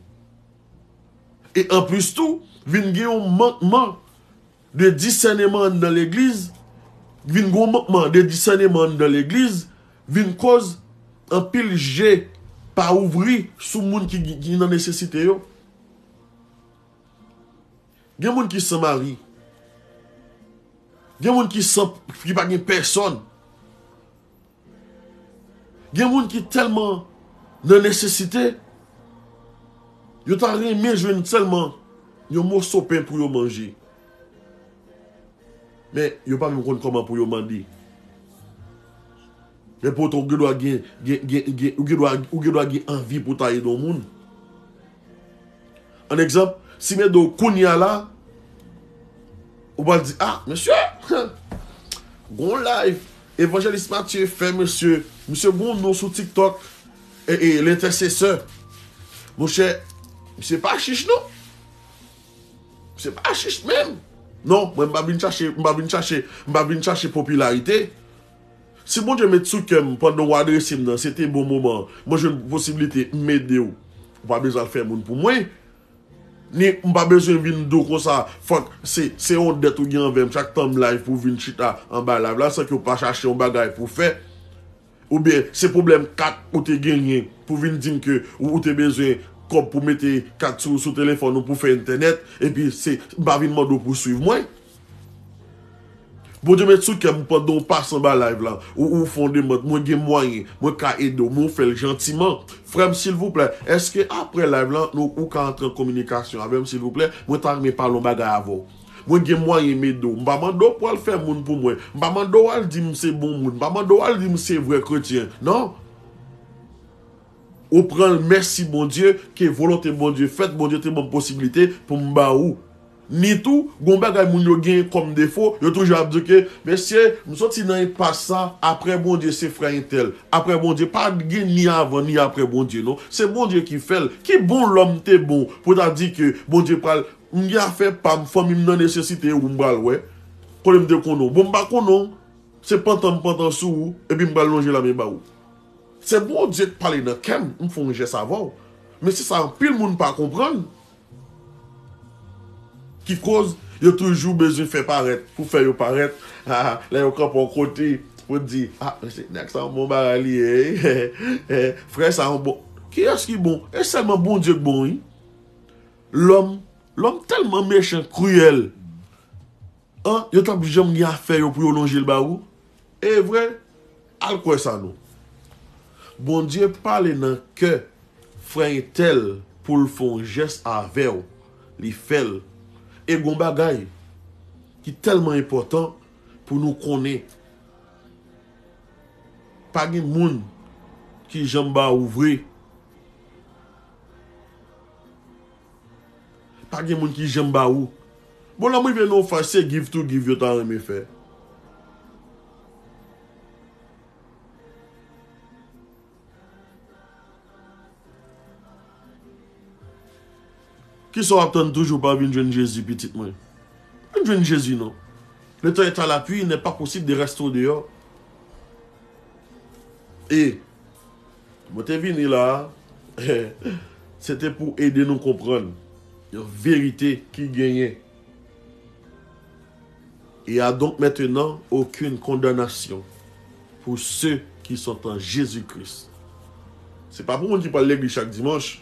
E anplis tou, vin gen yon mankman de disèneman anndan legliz, vin gen yon mankman de disèneman anndan legliz, vin koz anpil je pa ouvri sou moun ki, ki nan nesesite yo. Gen moun ki san mari. Gen moun ki san, ki pa gen pèsòn. Gen moun ki tèlman nan nesesite, yo ta renmen jwenn sèlman yon moso pen pou yo manje. Men, yo pa menm konn kòman pou yo mande. Men poutan, ou gen dwa gen, gen, gen, gen, ou gen dwa, ou gen dwa gen anvi pou ta ede yon moun. An egzanp, si m ede w kounye a la, ou pral di, a, mesye, gon live, Evanjelis Mathieu fè, mesye, misye gon non sou TikTok, e, e, lentèsesè. Monchè, misye pa chich, non. Misye pa chich menm. Non, mwen m pa vin chache, m pa vin chache, m pa vin chache popilarite. Si Bondye met sou kè m pandan w adrese m nan, se te bon moman, mwen jwenn posiblite m ede w. Ou pa bezwen al fè moun pou mwen. Ni m pa bezwen vin di w konsa, fòk se, se yon dèt ou gen anvè m. Chak tan m live pou w vin chita anba live la, san ke w pa chache yon bagay pou w fè. Oubyen se pwoblèm kat ou te genyen pou vin di m ke ou, ou te bezwen kòb pou mete kat sou, sou telefòn ou pou fè entènèt, epi se, m pa vin mande w pou w swiv mwen. Bondye met sou kè m pandan w pase anba live la, ou, ou fè yon demann, mwen gen mwayen, mwen ka ede w, men w fè l jantiman. Frè m, silvouplè, èske apre live la, nou, ou ka antre an kominikasyon avè m, silvouplè? Mwen ta renmen pale yon bagay avè w. Mwen gen mwayen m ede w. M pa mande w pou w al fè moun pou mwen. M pa mande w al di m se bon moun. M pa mande w al di m se vrè kretyen. Non. Ou pran l, mèsi Bondye, ke volonte Bondye fèt, Bondye te ban m posiblite pou m ba ou. Ni tou, gon bagay moun yo genyen kòm defo, yo toujou ap di ke, mesye, m soti nan enpas sa, apre Bondye se frè entèl. Apre Bondye, pa gen ni avan ni apre Bondye, non. Se Bondye ki fè l. Ki bon lòm te bon pou ta di ke Bondye pral, m gen afè pa m, fanmi m nan nesesite, ou m pral wè. Kote m te konnen w? Bon, m pa konnen w. Se pantan m pantan sou ou, epi m pral lonje lamen ba ou. Se Bondye k pale nan kè m, m fè yon jès avè w. Men se sa anpil moun pa konprann. Ki koz yo toujou bezwen fè parèt, pou fè yo parèt. Ah, lè yo kanpe yon kote, pou di, ah, mesye, nèg sa yon bon bagay li ye, wi. Frè sa yon bon. Kiyès ki bon? E sèlman Bondye k bon, wi. Lòm, lòm tèlman mechan, kriyèl. An, yo t ap janm gen afè yo pou yo lonje l ba ou? E vre, al kwè sa non. Bondye pale nan kè frè entèl pou l fè yon jès avè w, li fè l. E gon bagay ki tèlman enpòtan pou nou konnen. Pa gen moun ki janm ba ou vre. Pa gen moun ki janm ba ou. Bon, lè m rive nan yon faz, se give to give yo ta renmen fè. Kisa w ap tann toujou pa vin jwenn Jezi, pitit mwen? Vin jwenn Jezi, non. Le temps est à l'appui, il n'est pas possible de rester au dehors. E mwen te vini la, se te pou ede nou konprann yon verite ki genyen. Il y a donc maintenant aucune condamnation pour ceux qui sont en Jésus-Christ. Se pa pou moun ki pral legliz chak dimanch.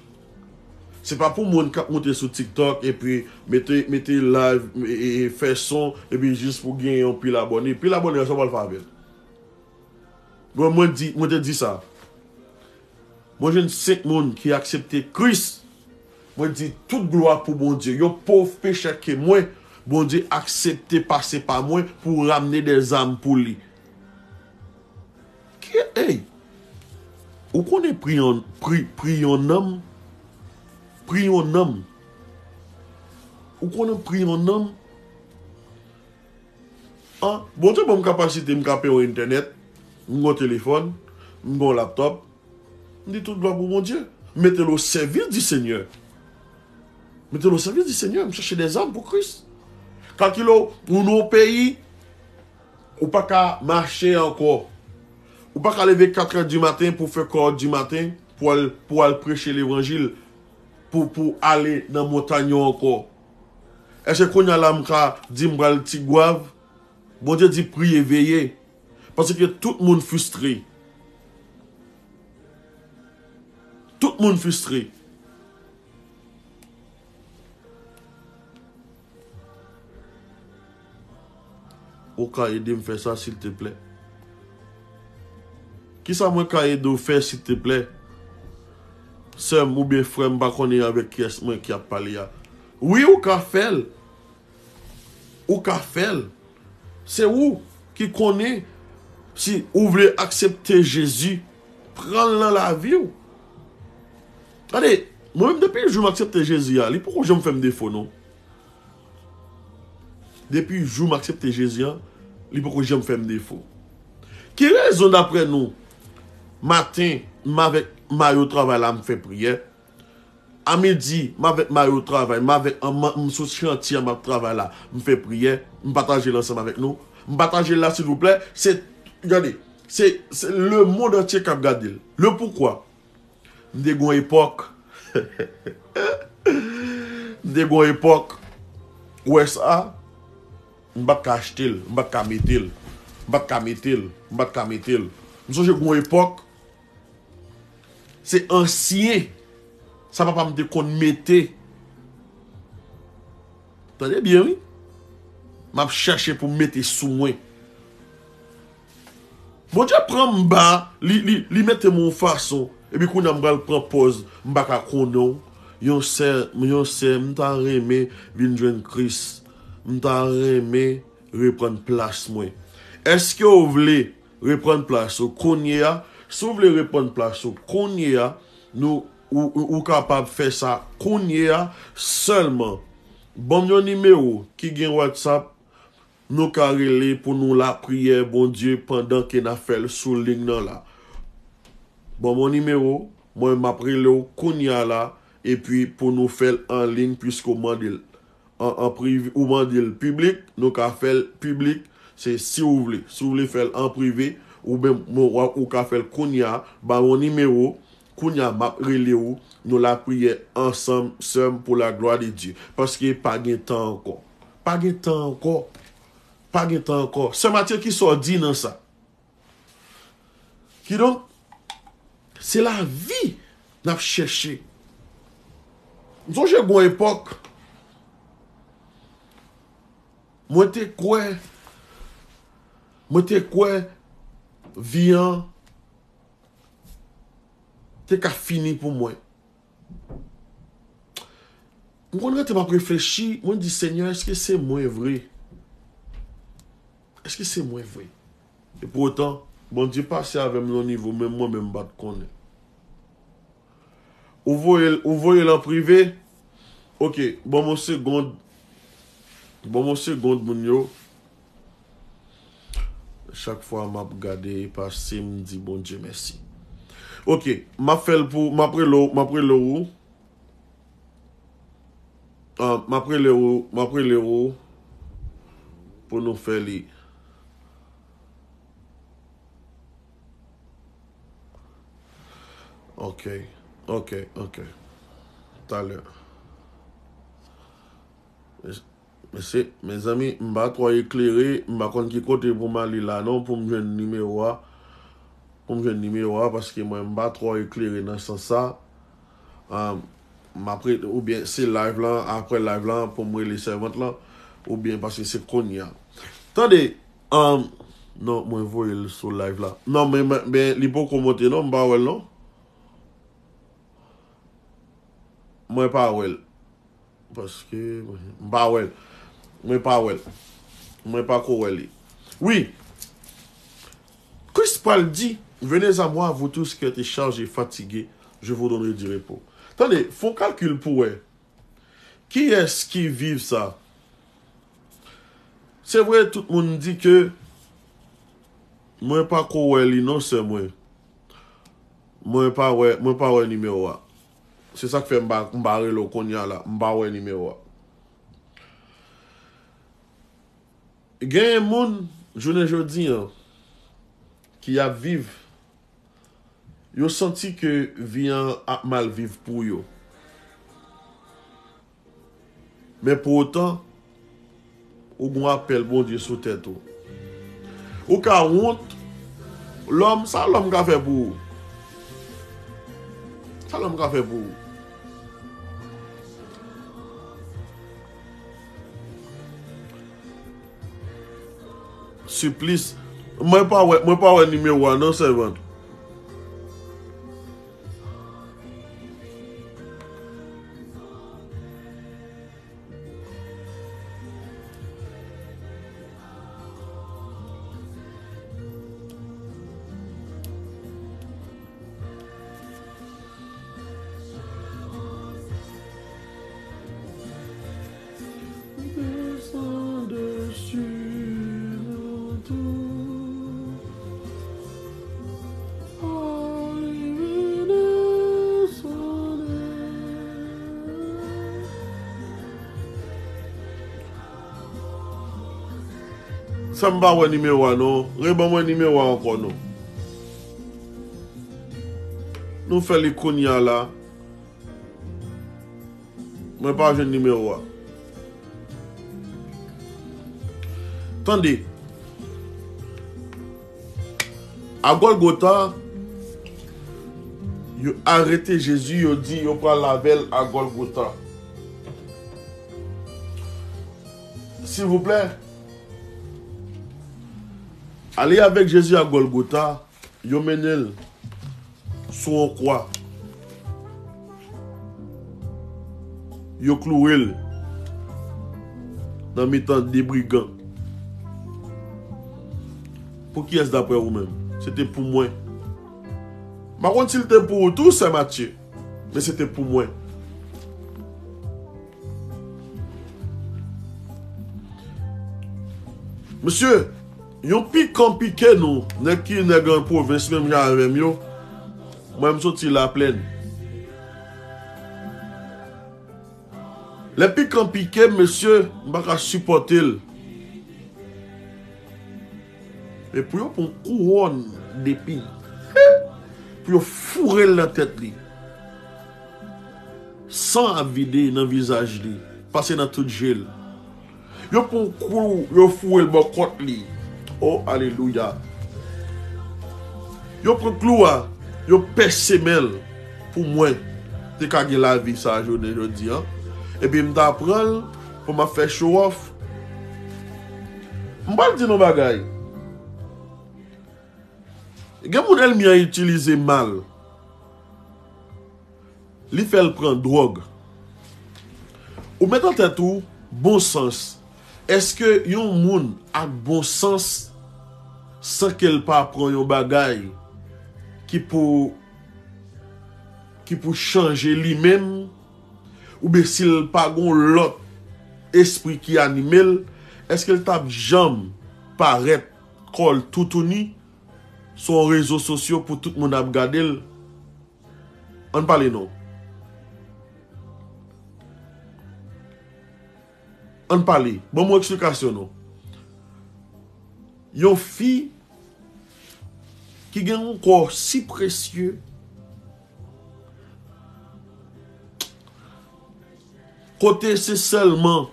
Se pa pou moun k ap moute sou TikTok epi mete, mete live, e, e, e fè son, epi jis pou genyen yon pil abòne. Pil abòne, sa w pral fè avè l? Bon, mwen di, mwen te di sa. Mwen jwenn senk moun ki aksepte Kris. Mwen di tout glwa pou Bondye. Yon pòv pechè ke mwen, Bondye aksepte pase pa mwen pou ramne dè zam pou li. Ki, ey, ou konnen pri yon, pri, pri yon nanm? Pri yon nanm. Ou konnen pri yon nanm? An, Bondye ban m kapasite, m ka peye yon entènèt, m gen yon telefòn, m gen yon laptòp. M di tout glwa pou Bondye. Mete l o sèvis di Senyè. Mete l o sèvis di Senyè. M chache dè zam pou Kris. Kalkile w, ou nan yon peyi, ou pa ka mache ankò. Ou pa ka leve katrè di maten pou fè kò di maten, pou al, pou al preche levanjil, pou, pou ale nan montay yo ankò. Èske kounye a la m ka di m pral Tigwav? Bondye di priye, veye. Paske tout moun fristre. Tout moun fristre. Ou ka ede m fè sa, silteplè? Kisa mwen ka ede w fè, silteplè? Sè m oubyen frè m, pa konnen avèk kiyès mwen ki ap pale a. Wi, ou ka fè l. Ou ka fè l. Se ou ki konnen si ou vle aksepte Jezi, pran l nan lavi w. Gade, mwen menm depi jou m aksepte Jezi a, li poko janm fè m defo non. Depi jou m aksepte Jezi a, li poko janm fè m defo. Ki rezon daprè nou, maten, m avèk mayo travay la, m fè priyè? A midi, m avèk mayo travay, m avèk, m, m sou chantye a, m ap travay la, m fè priyè, m pataje l ansanm avèk nou. M pataje l la, silvouplè. Se, gade, se, se lemonn antye k ap gade l. Le poukwa? M te gon epòk. Te gon epòk, ou wè sa, m pa t ka achte l, m pa t ka mete l, m pa t ka mete l, m pa t ka mete l. M sonje gon epòk, se ansyen, sa papa m te konn mete. Tande byen, wi. M ap chèche pou m mete sou mwen. Bondye pran m ba, li, li, li mete m yon fason. Epi kounye a m pral pran pòz, m pa ka konnen w. Yon sè, yon sè, m ta renmen vin jwenn Kris. M ta renmen reprann plas mwen. Èske w vle reprann plas ou kounye a? Si w vle reprann plas ou kounye a, nou, ou, ou, ou kapab fè sa kounye a sèlman. Ban m yon nimewo ki gen WhatsApp, nou ka rele pou nou lapriyè Bondye pandan ke n ap fè l sou liy nan la. Ban m yon nimewo, mwen m ap rele w kounye a la, epi pou nou fè l an liy, piske w mande l an, an prive, ou mande l piblik, nou ka fè l piblik, se si w vle. Si w vle fè l an prive, ou menm, bon, w ap, ou ka fè l kounye a, ba yon nimewo, kounye a, m ap rele w, nou lapriyè ansanm, sè m, pour la gloire de Dieu. Paske pa gen tan ankò. Pa gen tan ankò. Pa gen tan ankò. Sè Matye, kisa w di nan sa? Kidonk, se lavi n ap chèche. M sonje gon epòk, mwen te kwè, mwen te kwè vi an te ka fini pou mwen. M konn rete m ap reflechi, mwen di, Senyè, èske se mwen vre? Èske se mwen vre? Epoutan, Bondye pase avè m nan yon nivo, menm mwen menm m pa t konnen. Ou voye l, ou voye l an prive? Ok, ban m yon segond. Ban m yon segond, moun yo. Chak fwa m ap gade pase, m di Bondye mèsi. Ok, m ap fè l pou, m ap rele w, m ap rele w. Ah, m ap rele w, m ap rele w pou nou fè li. Ok, ok, ok. Talè. Mesye, mezanmi, m pa twò eklere, m pa konn ki kote pou m ale la non, pou m jwenn nimewo a. Pou m jwenn nimewo a, paske mwen, m pa twò eklere nan sans sa. Ah, m ap re-, oubyen se live lan, apre live lan, pou m rele sèvant lan, oubyen paske se kounye a. Tande, ah, non, mwen voye l sou live la. Non, men, men, men, li poko monte non, m pa wè l non. Mwen pa wè l. Paske, m pa wè l. Mwen pa wè l. Mwen pa ko wè li. Wi. Kris pral di, Venez à moi, vous tous qui êtes chargés et fatigués, je vous donnerai du repos. Tande, fè yon kalkil pou wè. Kiyès ki viv sa? Se vre, tout moun di ke mwen pa ko wè li non, sè mwen. Mwen pa wè, mwen pa wè nimewo a. Se sa k fè m pa, m pa rele w kounye a la. M pa wè nimewo a. Genyen moun, jounen jodi an, ki ap viv, yo santi ke vi an ap mal viv pou yo. Men pou otan, ou gon apèl Bondye sou tèt ou. Ou ka wont, lòm, sa lòm ka fè pou ou? Sa lòm ka fè pou ou? Siplis, mwen pa wè, mwen pa wè nimewo a non, sèvant. Desann desi nou tou. Sa m pa wè nimewo a non. Reban mwen nimewo a ankò non. Nou fè li kounye a la. Mwen pa jwenn nimewo a. Tande. A Gòlgota, yo arete Jezi, yo di yo pral avè l a Gòlgota. Silvouplè, ale avèk Jezi a Gòlgota, yo mennen l sou yon kwa. Yo klouwe l nan mitan de brigan. Pou kiyès, daprè ou menm? Se te pou mwen. M pa konn si l te pou ou tou, sè Matye, men se te pou mwen. Mesye, yon pikan pike nou, nèg ki nèg an pwovens menm jan avè m yo. Mwen, m soti Laplèn. Lè pikan pike m, mesye, m pa ka sipòte l. E pou yo pran yon kouwòn depin, pou yo foure l nan tèt li. San ap vide nan vizaj li, pase nan tout je l. Yo pran yon klou, yo foure l bò kont li. O, alelouya. Yo pran klou a, yo pèse men l pou mwen te ka gen lavi sa a jounen jodi a. Epi m ta pran l pou m ap fè show off. M pral di nou bagay. Gen moun ènmi an itilize mal. Li fè l pran dwòg. Ou met nan tèt ou bon sans. Èske yon moun ak bon sans, san ke l pa pran yon bagay ki pou, ki pou chanje li menm, oubyen si l pa gon lòt espri ki anime l, èske l t ap janm parèt kò l toutouni sou yon rezo sosyo pou tout moun ap gade l? Ann pale non. Ann pale. Ban m yon eksplikasyon non. Yon fi ki gen yon kò si presye, kote se sèlman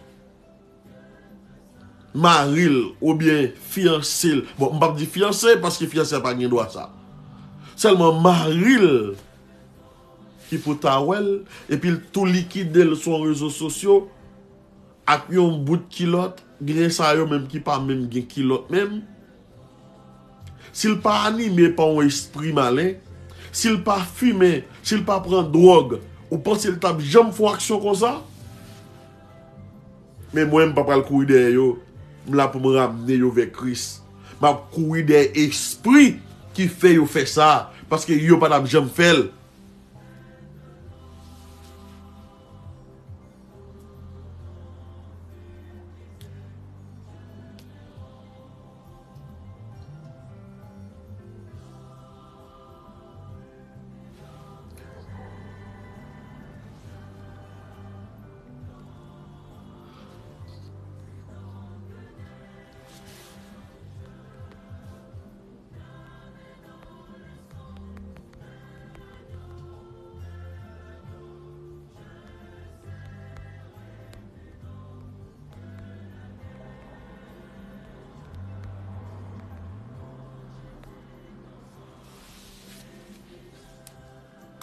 mari l oubyen fiyanse l. Bon, m p ap di fiyanse paske fiyanse a pa gen dwa sa. Sèlman mari l ki pou ta wè l, epi l tou likide l sou rezo sosyo ak yon bout kilòt, gen sa yo menm ki pa menm gen kilòt menm. Si l pa anime pa yon espri malen, si l pa fimen, si l pa pran dwòg, ou panse l t ap janm fè yon aksyon konsa? Men mwen, m pa pral kouri dèyè yo. M la pou m ramne yo vè Kris. M ap kouri dèyè espri ki fè yo fè sa, paske yo pa t ap janm fè l.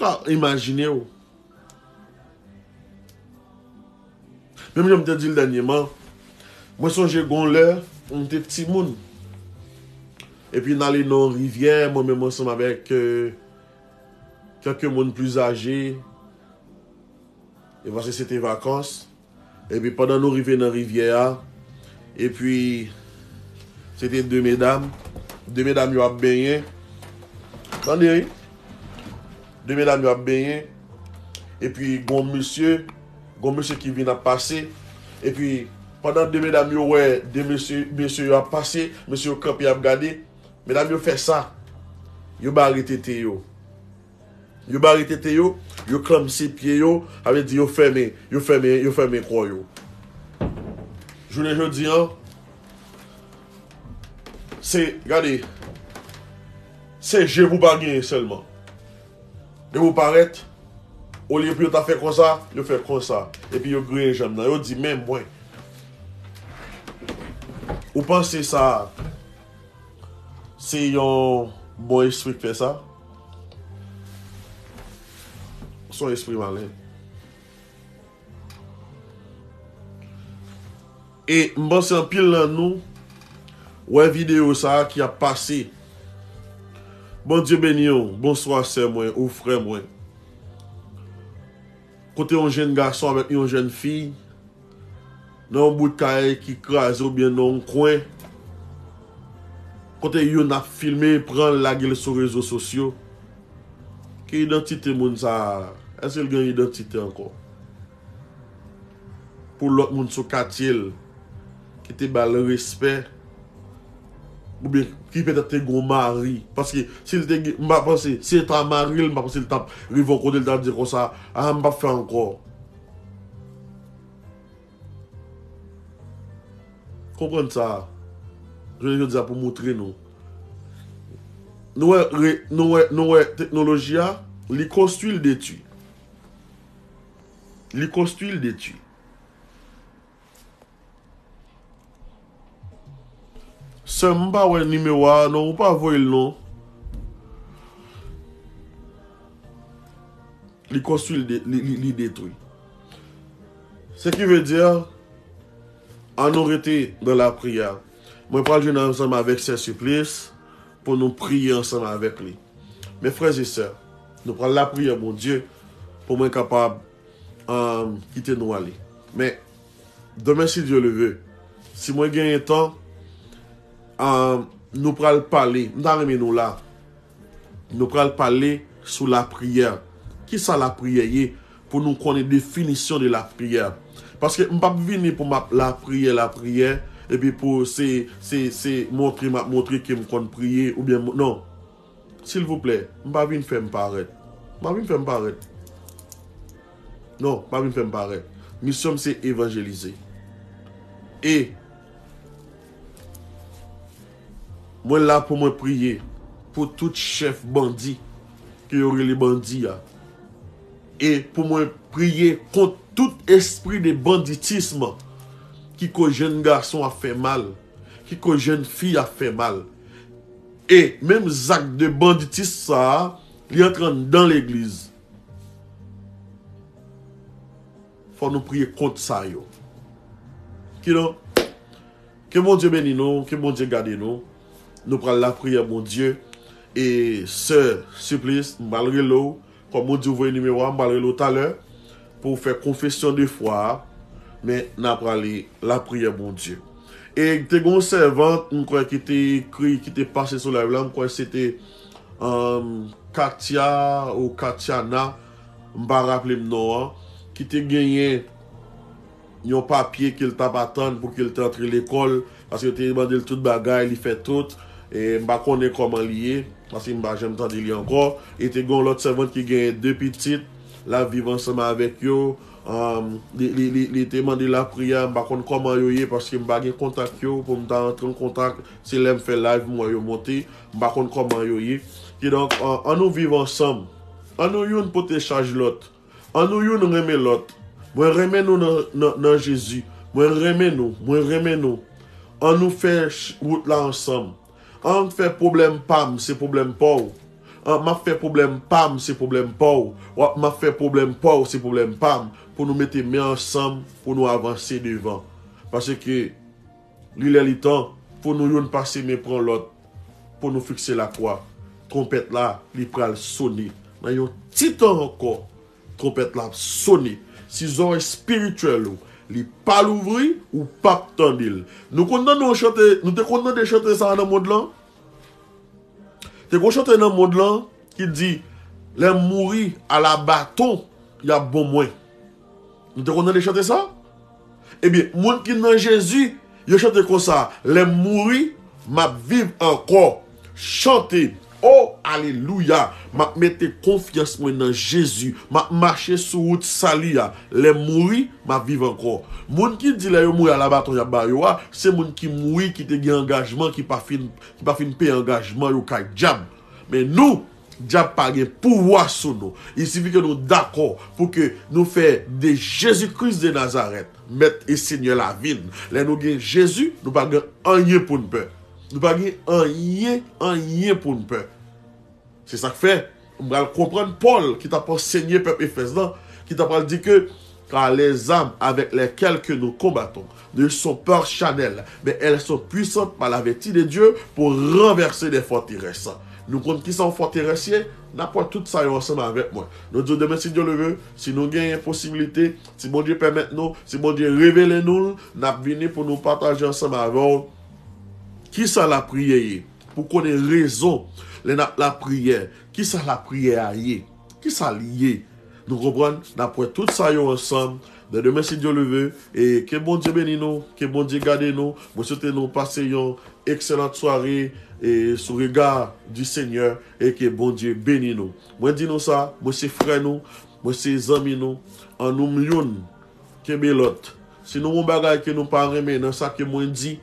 Ka imajine w. Menm jan m te di l dènyèman, mwen sonje gon lè m te timoun. Epi n ale nan yon rivyè, mwen menm ansanm avèk, euh, kèlke moun pli aje. E paske se te vakans. Epi pandan nou rive nan rivyè a, epi se te de medam. De medam yo ap benyen. Tande, wi. De medam yo ap benyen. Epi gon mesye, gon mesye ki vin ap pase. Epi pandan de medam yo wè de mesye, mesye yo ap pase, mesye yo kanpe ap gade. Medam yo fè sa. Yo bare tete yo. Yo bare tete yo, yo klamse pye yo, sa vle di yo fèmen, yo fèmen, yo fèmen kò yo. Jounen jodi an, se, gade, se je pou pa genyen sèlman. Depi w parèt, Olye pou yo ta fè konsa, yo fè konsa. Epi yo griyen janm nan. Yo di, men mwen. Ou panse sa, se yon bon espri k fè sa? Se yon espri malen. E m panse anpil nan nou wè videyo sa a ki ap pase. Bondye beni w. Bonswa, sè mwen ou frè mwen. Kote yon jenn gason avèk yon jenn fi nan yon bout kay ki kraze oubyen nan yon kwen. Kote youn ap filme, pran l, lage l sou rezo sosyo. Ki idantite moun sa a? Èske l gen idantite ankò? Pou lòt moun sou katye l ki te ba l respè, oubyen ki petèt te gen yon mari. Paske si l te gen, m pa panse, si se ta mari l, m pa panse l t ap rive yon kote l t ap di konsa, a, m p ap fè ankò. Konprann sa. Jounen jodi a pou moutre nou. Nou wè, re- nou wè, nou wè teknoloji a, li konstwi, l detwi. Li konstwi, l detwi. Sè m, m pa wè nimewo a, non, ou pa voye l, non. Li konstwi, li, de- li, li, li detwi. Ce qui veut dire, ann nou rete dans la prière. Mwen pral jwenn ansanm avèk sè Siplis pou nou priye ansanm avèk li. Mes frères et sœurs, nou pral lapriyè Bondye pou mwen kapab um, kite nou ale. Men, demen, si Dye le ve, si mwen genyen tan, um, nou pral pale, m ta renmen nou la, nou pral pale sou lapriyè. Kisa lapriyè ye? Pou nou konnen definisyon de lapriyè. Paske m p ap vini pou m ap lapriyè, lapriyè, epi pou se, se, se montre m ap montre ke m konn priye, oubyen, non. Silvouplè, m pa vin fè m parèt. M pa vin fè m parèt. Non, m pa vin fè m parèt. Misyon m se evanjelize. E mwen la pou mwen priye pou tout chèf bandi ke yo rele bandi a. E pou mwen priye kont tout espri de banditisme ki koz jèn gason ap fè mal, ki koz jèn fi ap fè mal. E menm zak de banditis sa a, li antre anndan legliz. Fò nou priye kont sa yo. Kidonk, ke Bondye beni nou, ke Bondye gade nou. Nou pral lapriyè Bondye. E sè, siplis, m pral rele w. Kòm ou di w voye nimewo a, m pral rele w talè pou w fè konfesyon de fwa a. Men n a prale lapriyè Bondye. E te gen yon sèvant, m kwè, ki te ekri, ki te pase sou live la, m kwè se te, um, Katia ou Katiana, m pa raple m non an, ki te genyen yon papye ke l t ap atann pou ke l te antre lekòl, paske yo te mande l tout bagay, li fè tout, e m pa konnen kòman li ye, paske m pa janm tande li ankò. E te gen yon lòt sèvant ki genyen de pitit, l ap viv ansanm avèk yo, um, li, li, li, li te mande lapriyè, m pa konn kòman yo ye, paske m pa gen kontak yo pou m ta antre an kontak, se lè m fè live m wè yo monte, m pa konn kòman yo ye. Kidonk, an, ann nou viv ansanm, ann nou youn pote chaj lòt. Ann nou youn renmen lòt. Mwen renmen nou nan, nan, nan Jezi. Mwen renmen nou. Mwen renmen nou. Ann nou fè ch- wout la ansanm. Ann fè pwoblèm pa m, se pwoblèm pa w. An, m ap fè pwoblèm pa m, se pwoblèm pa w. W ap, m ap fè pwoblèm pa w, se pwoblèm pa m. Pou nou mete men ansanm, pou nou avanse devan. Paske li lè li tan pou nou youn pase men pran lòt, pou nou fikse lakwa. Twonpèt la, li pral sone. Nan yon ti tan ankò, twonpèt la ap sone. Si zòrèy espirityèl ou li pa louvri, ou p ap tande l. Nou konn tande yon chante, nou te konn tande chante sa a nan mond lan? Te gon chante nan mond lan ki di, lè m mouri ala baton, y ap bon mwen. Nou te konn tande chante sa? Ebyen, moun ki nan Jezi, yo chante konsa, lè m mouri, m ap viv ankò. Chante, o, alelouya, m ap mete konfyans mwen nan Jezi, m ap mache sou wout sali a. Lè m mouri, m ap viv ankò. Moun ki di lè yo mouri ala baton y ap ba yo a, se moun ki mouri, ki te gen angajman, ki pa fin ki pa fin peye angajman yo kay dyab. Men nou, Dyab pa gen pouvwa sou nou. Il sifi ke nou dakò pou ke nou fè de Jezi Kris de Nazarèt Mèt e Senyè lavi n. Lè nou gen Jezi, nou pa gen anyen pou n pè. Nou pa gen anyen, anyen pou n pè. Se sa k fè, m pral konprann Pòl ki t ap ansenye pèp Efèz lan, ki t ap pral di ke, car les armes avec lesquelles que nous combattons ne sont pas charnelles, mais elles sont puissantes par la vertu de Dieu pour renverser des forteresses. Nou konn ki sa yon fòterès ye? N ap wè tout sa yo ansanm avèk mwen. Nou di w demen, si Dye le ve, si nou genyen posiblite, si Bondye pèmèt nou, si Bondye revele nou l, n ap vini pou nou pataje ansanm avè w ki sa lapriyè ye. Pou konnen rezon lè n ap lapriyè, ki sa lapriyè a ye, ki sa l ye. Nou konprann? N ap wè tout sa yo ansanm. Nan demen, si Dye le ve, e ke Bondye beni nou, ke Bondye gade nou. Mwen swete nou pase yon excellente soirée e sous regard du Seigneur e ke Bondye beni nou. Mwen di nou sa, mwen se frè nou, mwen se zanmi nou, an nou m youn. Kenbe lòt. Si nou gon bagay ke nou pa renmen nan sa ke mwen di,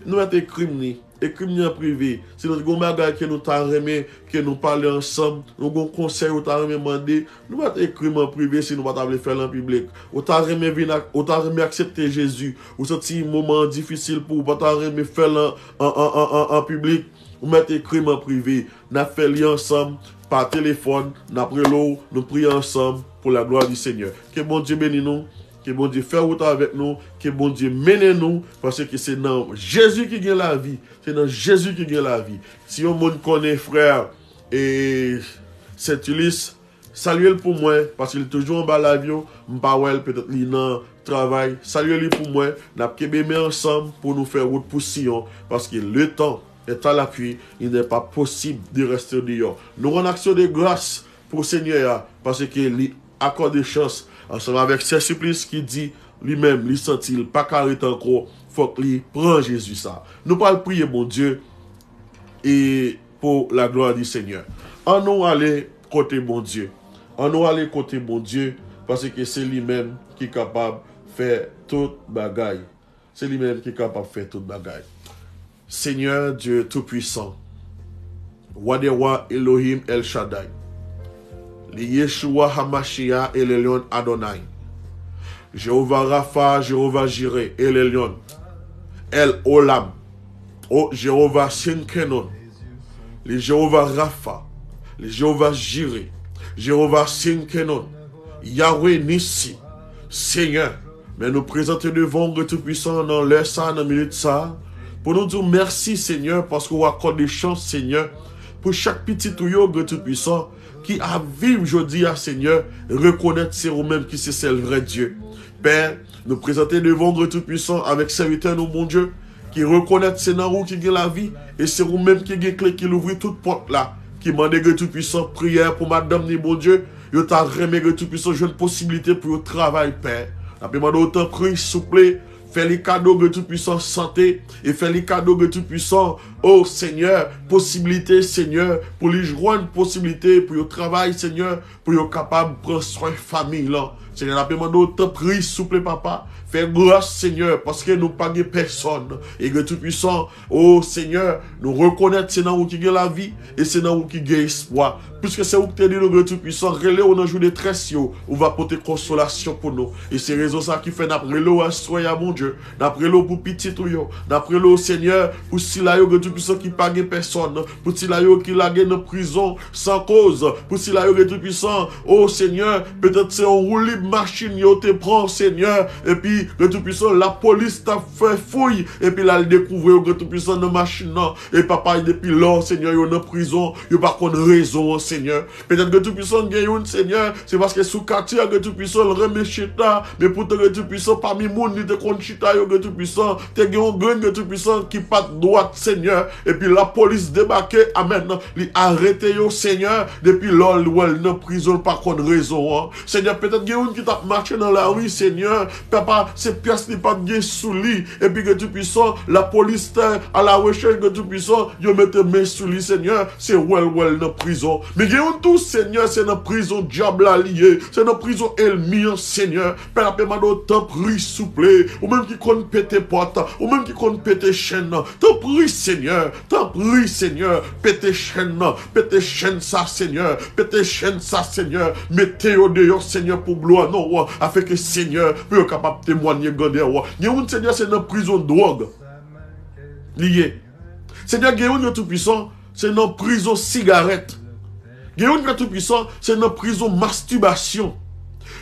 nou mèt ekri m li. Ekri m li an prive. Si nou gon bagay ke nou ta renmen ke nou pale ansanm, nou gon konsèy ou ta renmen mande, nou mèt ekri m an prive si nou pa ta vle fè l an piblik. Ou ta renmen vin ak, ou ta renmen aksepte Jezi. Ou santi moman an difisil pou ou, pa ta renmen fè l an, an, an, an, an, an piblik. Ou mèt ekri m an prive. N ap fè li ansanm, pa telefòn, n ap rele w, nou priye ansanm pour la gloire du Seigneur. Ke Bondye beni nou, ke Bondye fè wout avèk nou, ke Bondye mennen nou, paske se nan Jezi ki gen lavi, se nan Jezi ki gen lavi. Si yon moun konnen frè e Sentilis, salye l pou mwen, paske li toujou anba live yo, m pa wè l, petèt li nan travay. Salye li pou mwen, n ap kenbe men ansanm pou nou fè wout pou Siyon, paske le temps est à l'appui, il n'est pas possible de rester dehors. Nou rann aksyon de gras pou Senyè a, paske li akòde chans ansanm avèk Sè Siplis ki di li menm, li santi l pa ka ret ankò, fòk li pran Jezi sa. Nou pral priye Bondye e pour la gloire du Seigneur. An nou ale kote Bondye. An nou ale kote Bondye, paske se li menm ki kapab fè tout bagay. Se li menm ki kapab fè tout bagay. Seigneur Dieu Tout-Puissant, Roi des Rois, Elohim El Shaddai, li Yeshua Hamashiach El Elyon Adonai, Jehovah Rapha, Jehovah Jireh, El Elyon, El Olam, o Jehovah Tsidkenu, li Jehovah Rapha, li Jehovah Jireh, Jehovah Tsidkenu, Yahweh Nissi, Senyè, men nou prezante devan w, Granmèt Toupwisan, nan lè sa, nan minit sa, pou nou di w mèsi, Senyè, paske w akòde chans, Senyè, pou chak pitit ou yo, Granmèt Toupwisan, ki ap viv jodi a, Senyè, rekonèt se ou menm ki se sèl vrè Dye. Pè, nou prezante devan w, Granmèt Toupwisan, avèk sèvitè nou, Bondye, ki rekonèt se nan ou ki gen lavi, e se ou menm ki gen kle ki louvri tout pòt la, ki mande, Granmèt Toupwisan, priyè pou madanm ni, Bondye, yo ta renmen, Granmèt Toupwisan, jwenn posiblite pou yo travay, Pè. N ap mande w, tanpri, souple, fè li kado, Granmèt Toupwisan, sante, e fè li kado, Granmèt Toupwisan, o Senyè, posiblite, Senyè, pou li jwenn posiblite pou yo travay, Senyè, pou yo kapab pran swen fanmi lan. Senyè, n ap mande w, tanpri, souple, Papa, fè gras, Senyè, paske nou pa gen pèsòn. E Granmèt Toupwisan, o Senyè, nou rekonèt se nan ou ki gen lavi, e se nan ou ki gen espwa. Piske se ou ki te di nou, Granmèt Toupwisan, rele w nan jou detrès yo, ou va pote konsolasyon pou nou. E se rezon sa ki fè n ap rele w aswè a, Bondye. N ap rele w pou pitit ou yo. N ap rele w, Senyè, pou sila yo, Granmèt Toupwisan, ki pa gen pèsòn. Pou sila yo ki lage nan prizon san koz. Pou sila yo, Granmèt Toupwisan, o Senyè, petèt se yon woulib machin yo te pran, Senyè. Epi, Granmèt Toupwisan, lapolis t ap fè fouy. Epi l al dekouvri yo, Granmèt Toupwisan, nan machin nan. E papa, depi lò, Senyè, yo nan prizon. Yo pa konn rezon an, Senyè. Petèt Granmèt Toupwisan gen youn, Senyè, se paske sou katye a Granmèt Toupwisan l renmen chita, men poutan Granmèt Toupwisan pami moun li te konn chita yo Granmèt Toupwisan, te gen yon grenn Granmèt Toupwisan ki pa t dwat, Senyè, epi lapolis debake, amèn, li arete yo, Senyè, depi lò l wè l nan prizon, l pa konn rezon an. Senyè, petèt gen youn ki t ap mache nan lari, Senyè, papa, se pyès li pa t gen sou li, epi Granmèt Toupwisan, lapolis te a la rechèch Granmèt Toupwisan, yo mete men sou li, Senyè, se wè l wè l nan prizon. Men gen youn tou, Senyè, se nan prizon dyab la li ye. Se nan prizon ènmi an, Senyè. Pè, n ap mande w, tanpri, souple. Ou menm ki konn pete pòt, ou menm ki konn pete chèn, tanpri, Senyè. Senyè, tanpri, Senyè, pete chèn nan, pete chèn sa, Senyè, pete chèn sa, Senyè, mete yo deyò, Senyè, pou glwa non w, afenke, Senyè, pou yo kapab temwanye grandè w. Gen moun, Senyè, se nan prizon dwòg li ye. Senyè, gen youn, Gran Toupisan, se nan prizon sigarèt. Gen youn, Gran Toupisan, se nan prizon mastibasyon.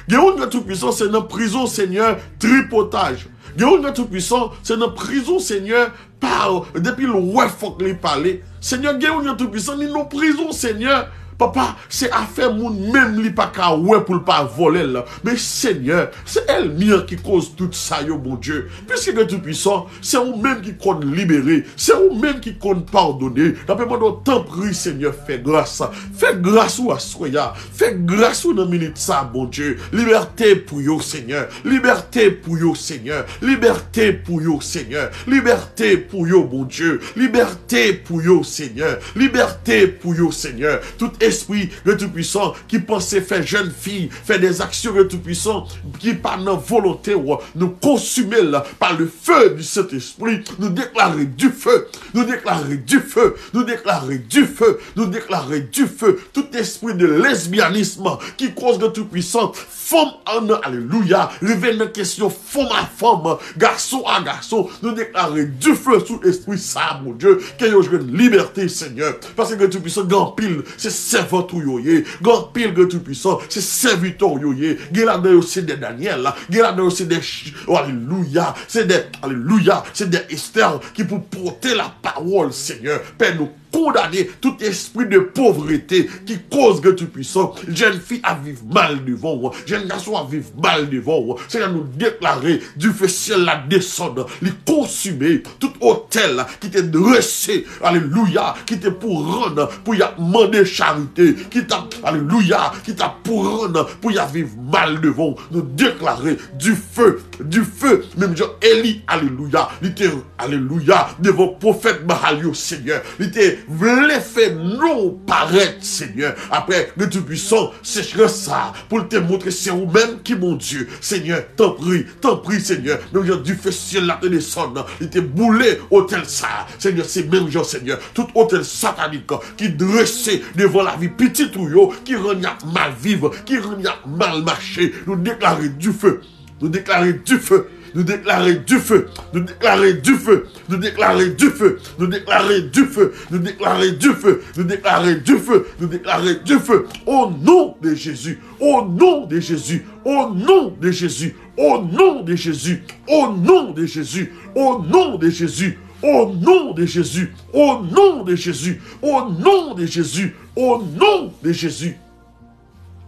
Gen youn, Gran Toupisan, se nan prizon, Senyè, tripotaj. Gen youn, Gran Toupisan, se nan prizon, Senyè, pa, depi l wè fòk li pale. Senyè, gen youn, Gran Toupisan, li nan prizon, Senyè. Papa, se afè moun menm li pa ka wè pou l pa vòlè l. Men Senyè, se ènmi an ki koz tout sa yo, Bondye. Piske Gran Toupisan, se ou menm ki konn libere, se ou menm ki konn padone. N ap mande w, tanpri, Senyè, fè gras. Fè gras ou aswè a. Fè gras ou nan minit sa, Bondye. Libète pou yo, Senyè. Libète pou yo, Senyè. Libète pou yo, Senyè. Libète pou yo, Bondye. Libète pou yo, Senyè. Libète pou yo, Senyè. Tout espri, Gran Toupisan, ki panse fè jèn fi, fè de aksyon, Gran Toupisan, ki pa nan volonte w, nou konsime l pa le feu du Saint-Esprit. Nou deklare dife. Nou deklare dife. Nou deklare dife. Nou deklare dife. Tout espri de lesbyanism ki koz, Gran Toupisan, fanm an nan, alelouya, rive nan kesyon fanm a fanm, gason a gason, nou deklare dife sou espri sa a, Bondye, ke yo jwenn libète, Senyè. Paske, Gran Toupisan, gen anpil, se sèvant ou yo ye. Gen anpil, Gran Toupisan, se sèvitè w yo ye. Gen ladan yo se de Danyèl, gen ladan yo se de, ch- alelouya, se de, alelouya, se de Estè ki pou pote lapawòl, Senyè. Pè, nou kondane tout espri de povrete ki koz, Gran Toupisan, jèn fi ap viv mal devan w, jèn gason ap viv mal devan w. Senyè, nou deklare dife syèl la desann, li konsime tout otèl ki te drese, alelouya, ki te pou rann pou y ap mande charite, ki t ap, alelouya, ki t ap pou rann pou y ap viv mal devan w. Nou deklare dife, dife, menm jan Eli, alelouya, li te, alelouya, devan pwofèt Baal yo, Senyè. Li te vle fè non w parèt, Senyè. Apre, Gran Toupisan, sechrès sa a, pou l te montre se ou menm ki Bondye, Senyè, tanpri, tanpri, Senyè, menm jan dife syèl la te desann, li te boule otèl sa a. Senyè, se menm jan, Senyè, tout otèl satanik ki drese devan lavi pitit ou yo, ki rann y ap mal viv, ki rann y ap mal mache, nou deklare dife. Nou deklare dife. Nou deklare dife. Nou deklare dife. Nou deklare dife. Nou deklare dife. Nou deklare dife. Nou deklare dife. Nou deklare dife. Au nom de Jésus. Au nom de Jésus. Au nom de Jésus. Au nom de Jésus. Au nom de Jésus. Au nom de Jésus. Au nom de Jésus. Au nom de Jésus. Au nom de Jésus. Au nom de Jésus.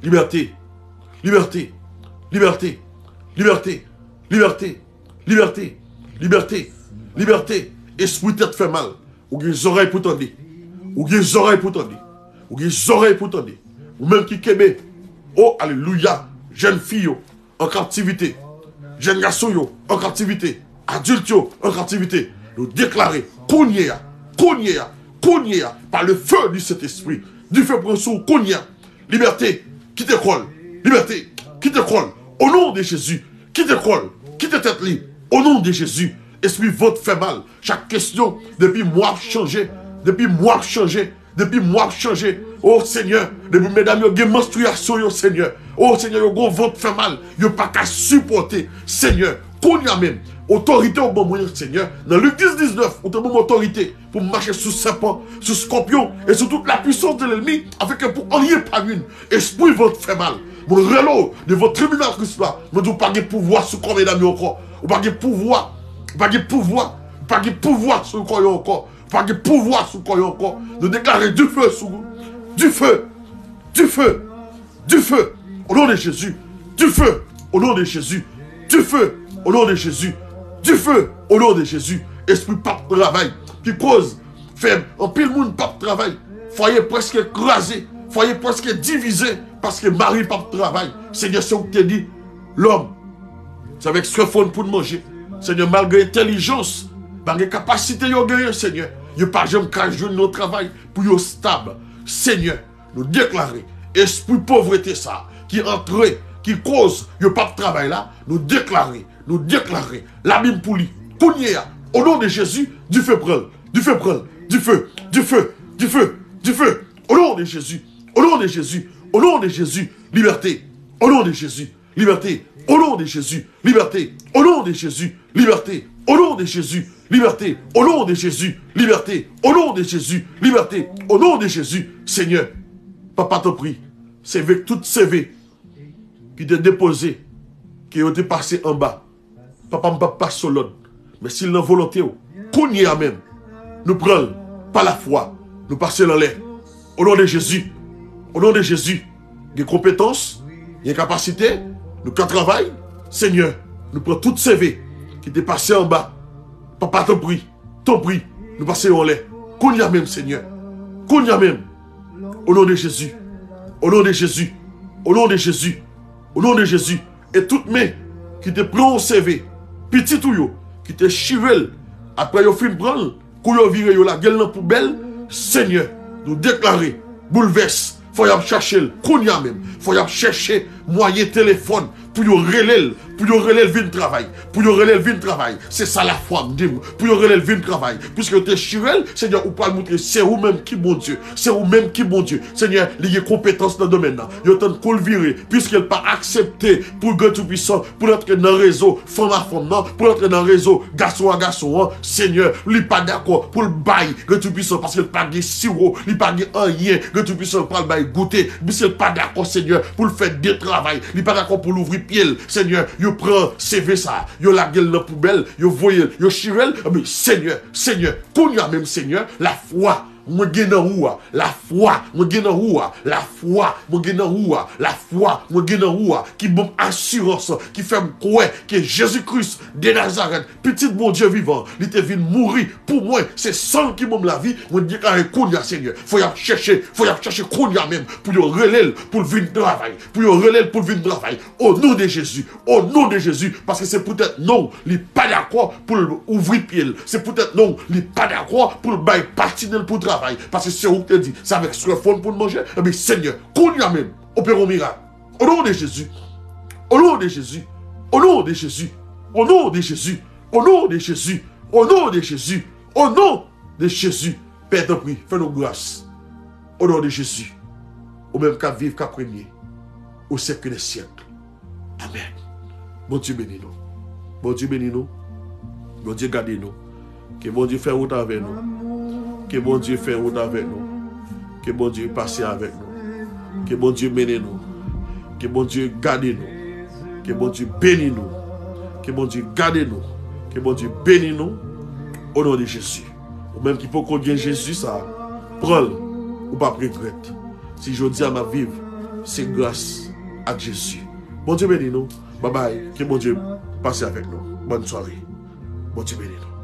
Libète. Libète. Libète. Libète. Libète. Libète. Libète. Libète. Espri tèt fè mal. Ou gen zòrèy pou tande. Ou gen zòrèy pou tande. Ou gen zòrèy pou tande. Ou menm ki kenbe. O, alelouya. Jèn fi yo an kaptivite. Jèn gason yo an kaptivite. Adilt yo an kaptivite. Nou deklare kounye a, kounye a, kounye a, pa le feu du Saint-Esprit. Dife pran sou ou kounye a. Libète, kite kò l. Libète, kite kò l. O non de Jezi, kite kò l. Kite tèt li. O non de Jezi, espri vant fè mal. Chak kesyon, depi mwa ap chanje, depi mwa ap chanje, depi mwa ap chanje. O Senyè, depi medam yo gen manstriyasyon yo, Senyè. O Senyè, yo gon vant fè mal. Yo pa ka sipòte. Senyè, kounye a menm, otorite ou ban mwen an, Senyè. Nan Lik dis diznèf, ou te ban mwen otorite pou m mache sou sèpan, sou skòpyon e sou tout lapwisans de lènmi, afenke pou anyen pa nwi m. Espri vant fè mal, mwen rele w devan tribinal Kris la. Mwen di w pa gen pouvwa sou kò medam yo ankò. Ou pa gen pouvwa. Ou pa gen pouvwa. Ou pa gen pouvwa sou kò yo ankò. Ou pa gen pouvwa sou kò yo ankò. Nou deklare dife sou ou. Dife. Dife. Dife. O non de Jezi. Dife. O non de Jezi. Dife. O non de Jezi. Dife. O non de Jezi. Espri p ap travay ki koz fè anpil moun p ap travay. Fwaye prèske kraze. Fwaye prèske divize paske mari p ap travay. Senyè, se ou ki te di, lòm, se avèk swen fò n pou n manje. Senyè, malgre entèlijans, malgre kapasite yo genyen, Senyè, yo pa janm ka jwenn yon travay pou yo stab. Senyè, nou deklare, espri povrete sa a ki antre, ki koz yo p ap travay la, nou deklare, nou deklare, labim pou li. Kounye a, o non de Jezi, dife pran l. Dife pran l. Dife. Dife. Dife. Dife. Au nom de Jésus. Au nom de Jésus. Au nom de Jésus. Liberté. Au nom de Jésus. Liberté. Au nom de Jésus. Liberté. Au nom de Jésus. Liberté. Au nom de Jésus. Liberté. Au nom de Jésus. Liberté. Au nom de Jésus. Liberté. Au nom de Jésus. Seigneur. Papa, tanpri. Seve tout seve ki te depoze, ke yo te pase anba. Papa, m p ap pase w lòd. Men si l nan volonte w, kounye a menm, nou pran l pa lafwa, nou pase l anlè. O non de Jezi, o non de Jezi, gen konpetans, gen kapasite, nou ka travay. Senyè, nou pran tout seve ki te pase anba. Papa, tanpri, tanpri, nou pase yo anlè. Kounye a menm, Senyè. Kounye a menm. O non de Jezi. O non de Jezi. O non de Jezi. O non de Jezi. E tout men ki te pran yon seve, pitit ou yo, ki te chire l, apre yo fin pran l, kou yo vire, yo lage l nan poubèl, Senyè, nou deklare boulvès. Fò y ap chache l kounye a menm. Fò y ap chèche mwayen telefòn pou yo rele l, pou yo rele l vin travay, pou yo rele l vin travay. Se sa lafwa m di m, pou yo rele l vin travay. Piske yo te chire l, Senyè, ou pral montre se ou menm ki Bondye. Se ou menm ki Bondye. Senyè, li gen konpetans nan domèn nan. Yo tann kou l vire, piske l pa aksepte pou Gran Toupisan, pou l antre nan rezo fanm a fanm nan, pou l antre nan rezo gason a gason an. Senyè, li pa dakò pou l bay Gran Toupisan, paske l pa gen siwo, li pa gen anyen. Gran Toupisan pral bay goute. Piske l pa dakò, Senyè, pou l fè de travay. Li pa dakò pou l ouvri pye l. Senyè, yo pran seve sa, yo lage l nan poubèl, yo voye l, yo chire l. Ebyen, Senyè, Senyè, kounye a menm, Senyè, lafwa mwen gen nan ou a, lafwa mwen gen nan ou a, lafwa mwen gen nan ou a, lafwa mwen gen nan ou a, ki ban m asirans, ki fè m kwè ke Jezi Kris de Nazarèt, Pitit Bondye vivan, li te vin mouri pou mwen. Se san l ki ban m lavi. Mwen deklare kounye a, Senyè, fò y ap chèche, fò y ap chèche kounye a menm pou yo rele l, pou l vin travay, pou yo rele l, pou l vin travay. O non de Jezi, o non de Jezi, paske se poutèt non w li pa dakò pou l ouvri pye l. Se poutèt non w li pa dakò pou l bay pati nan l pou travay. Paske se ou ki te di, se avèk swèf fon pou n manje. Ebyen, Senyè, kounye a menm, opere yon mirak. O non de Jezi, o non de Jezi, o non de Jezi, o non de Jezi, o non de Jezi, o non de Jezi, o non de Jezi. Pè, tanpri, fè nou gras. O non de Jezi. Ou menm k ap viv, k ap renye au siècle des siècles. Amèn. Bondye beni nou. Bondye beni nou. Bondye gade nou. Ke Bondye fè wout avè nou. Ke Bondye fè wout avè nou. Ke Bondye pase avèk nou. Ke Bondye mennen nou. Ke Bondye gade nou. Ke Bondye beni nou. Ke Bondye gade nou. Ke Bondye beni nou. O non de Jezi. Ou menm ki poko gen Jezi sa, pran l, ou p ap regrèt. Si jodi a m ap viv, se gras ak Jezi. Bondye beni nou. Babay, ke Bondye pase avèk nou. Bòn sware. Bondye beni nou.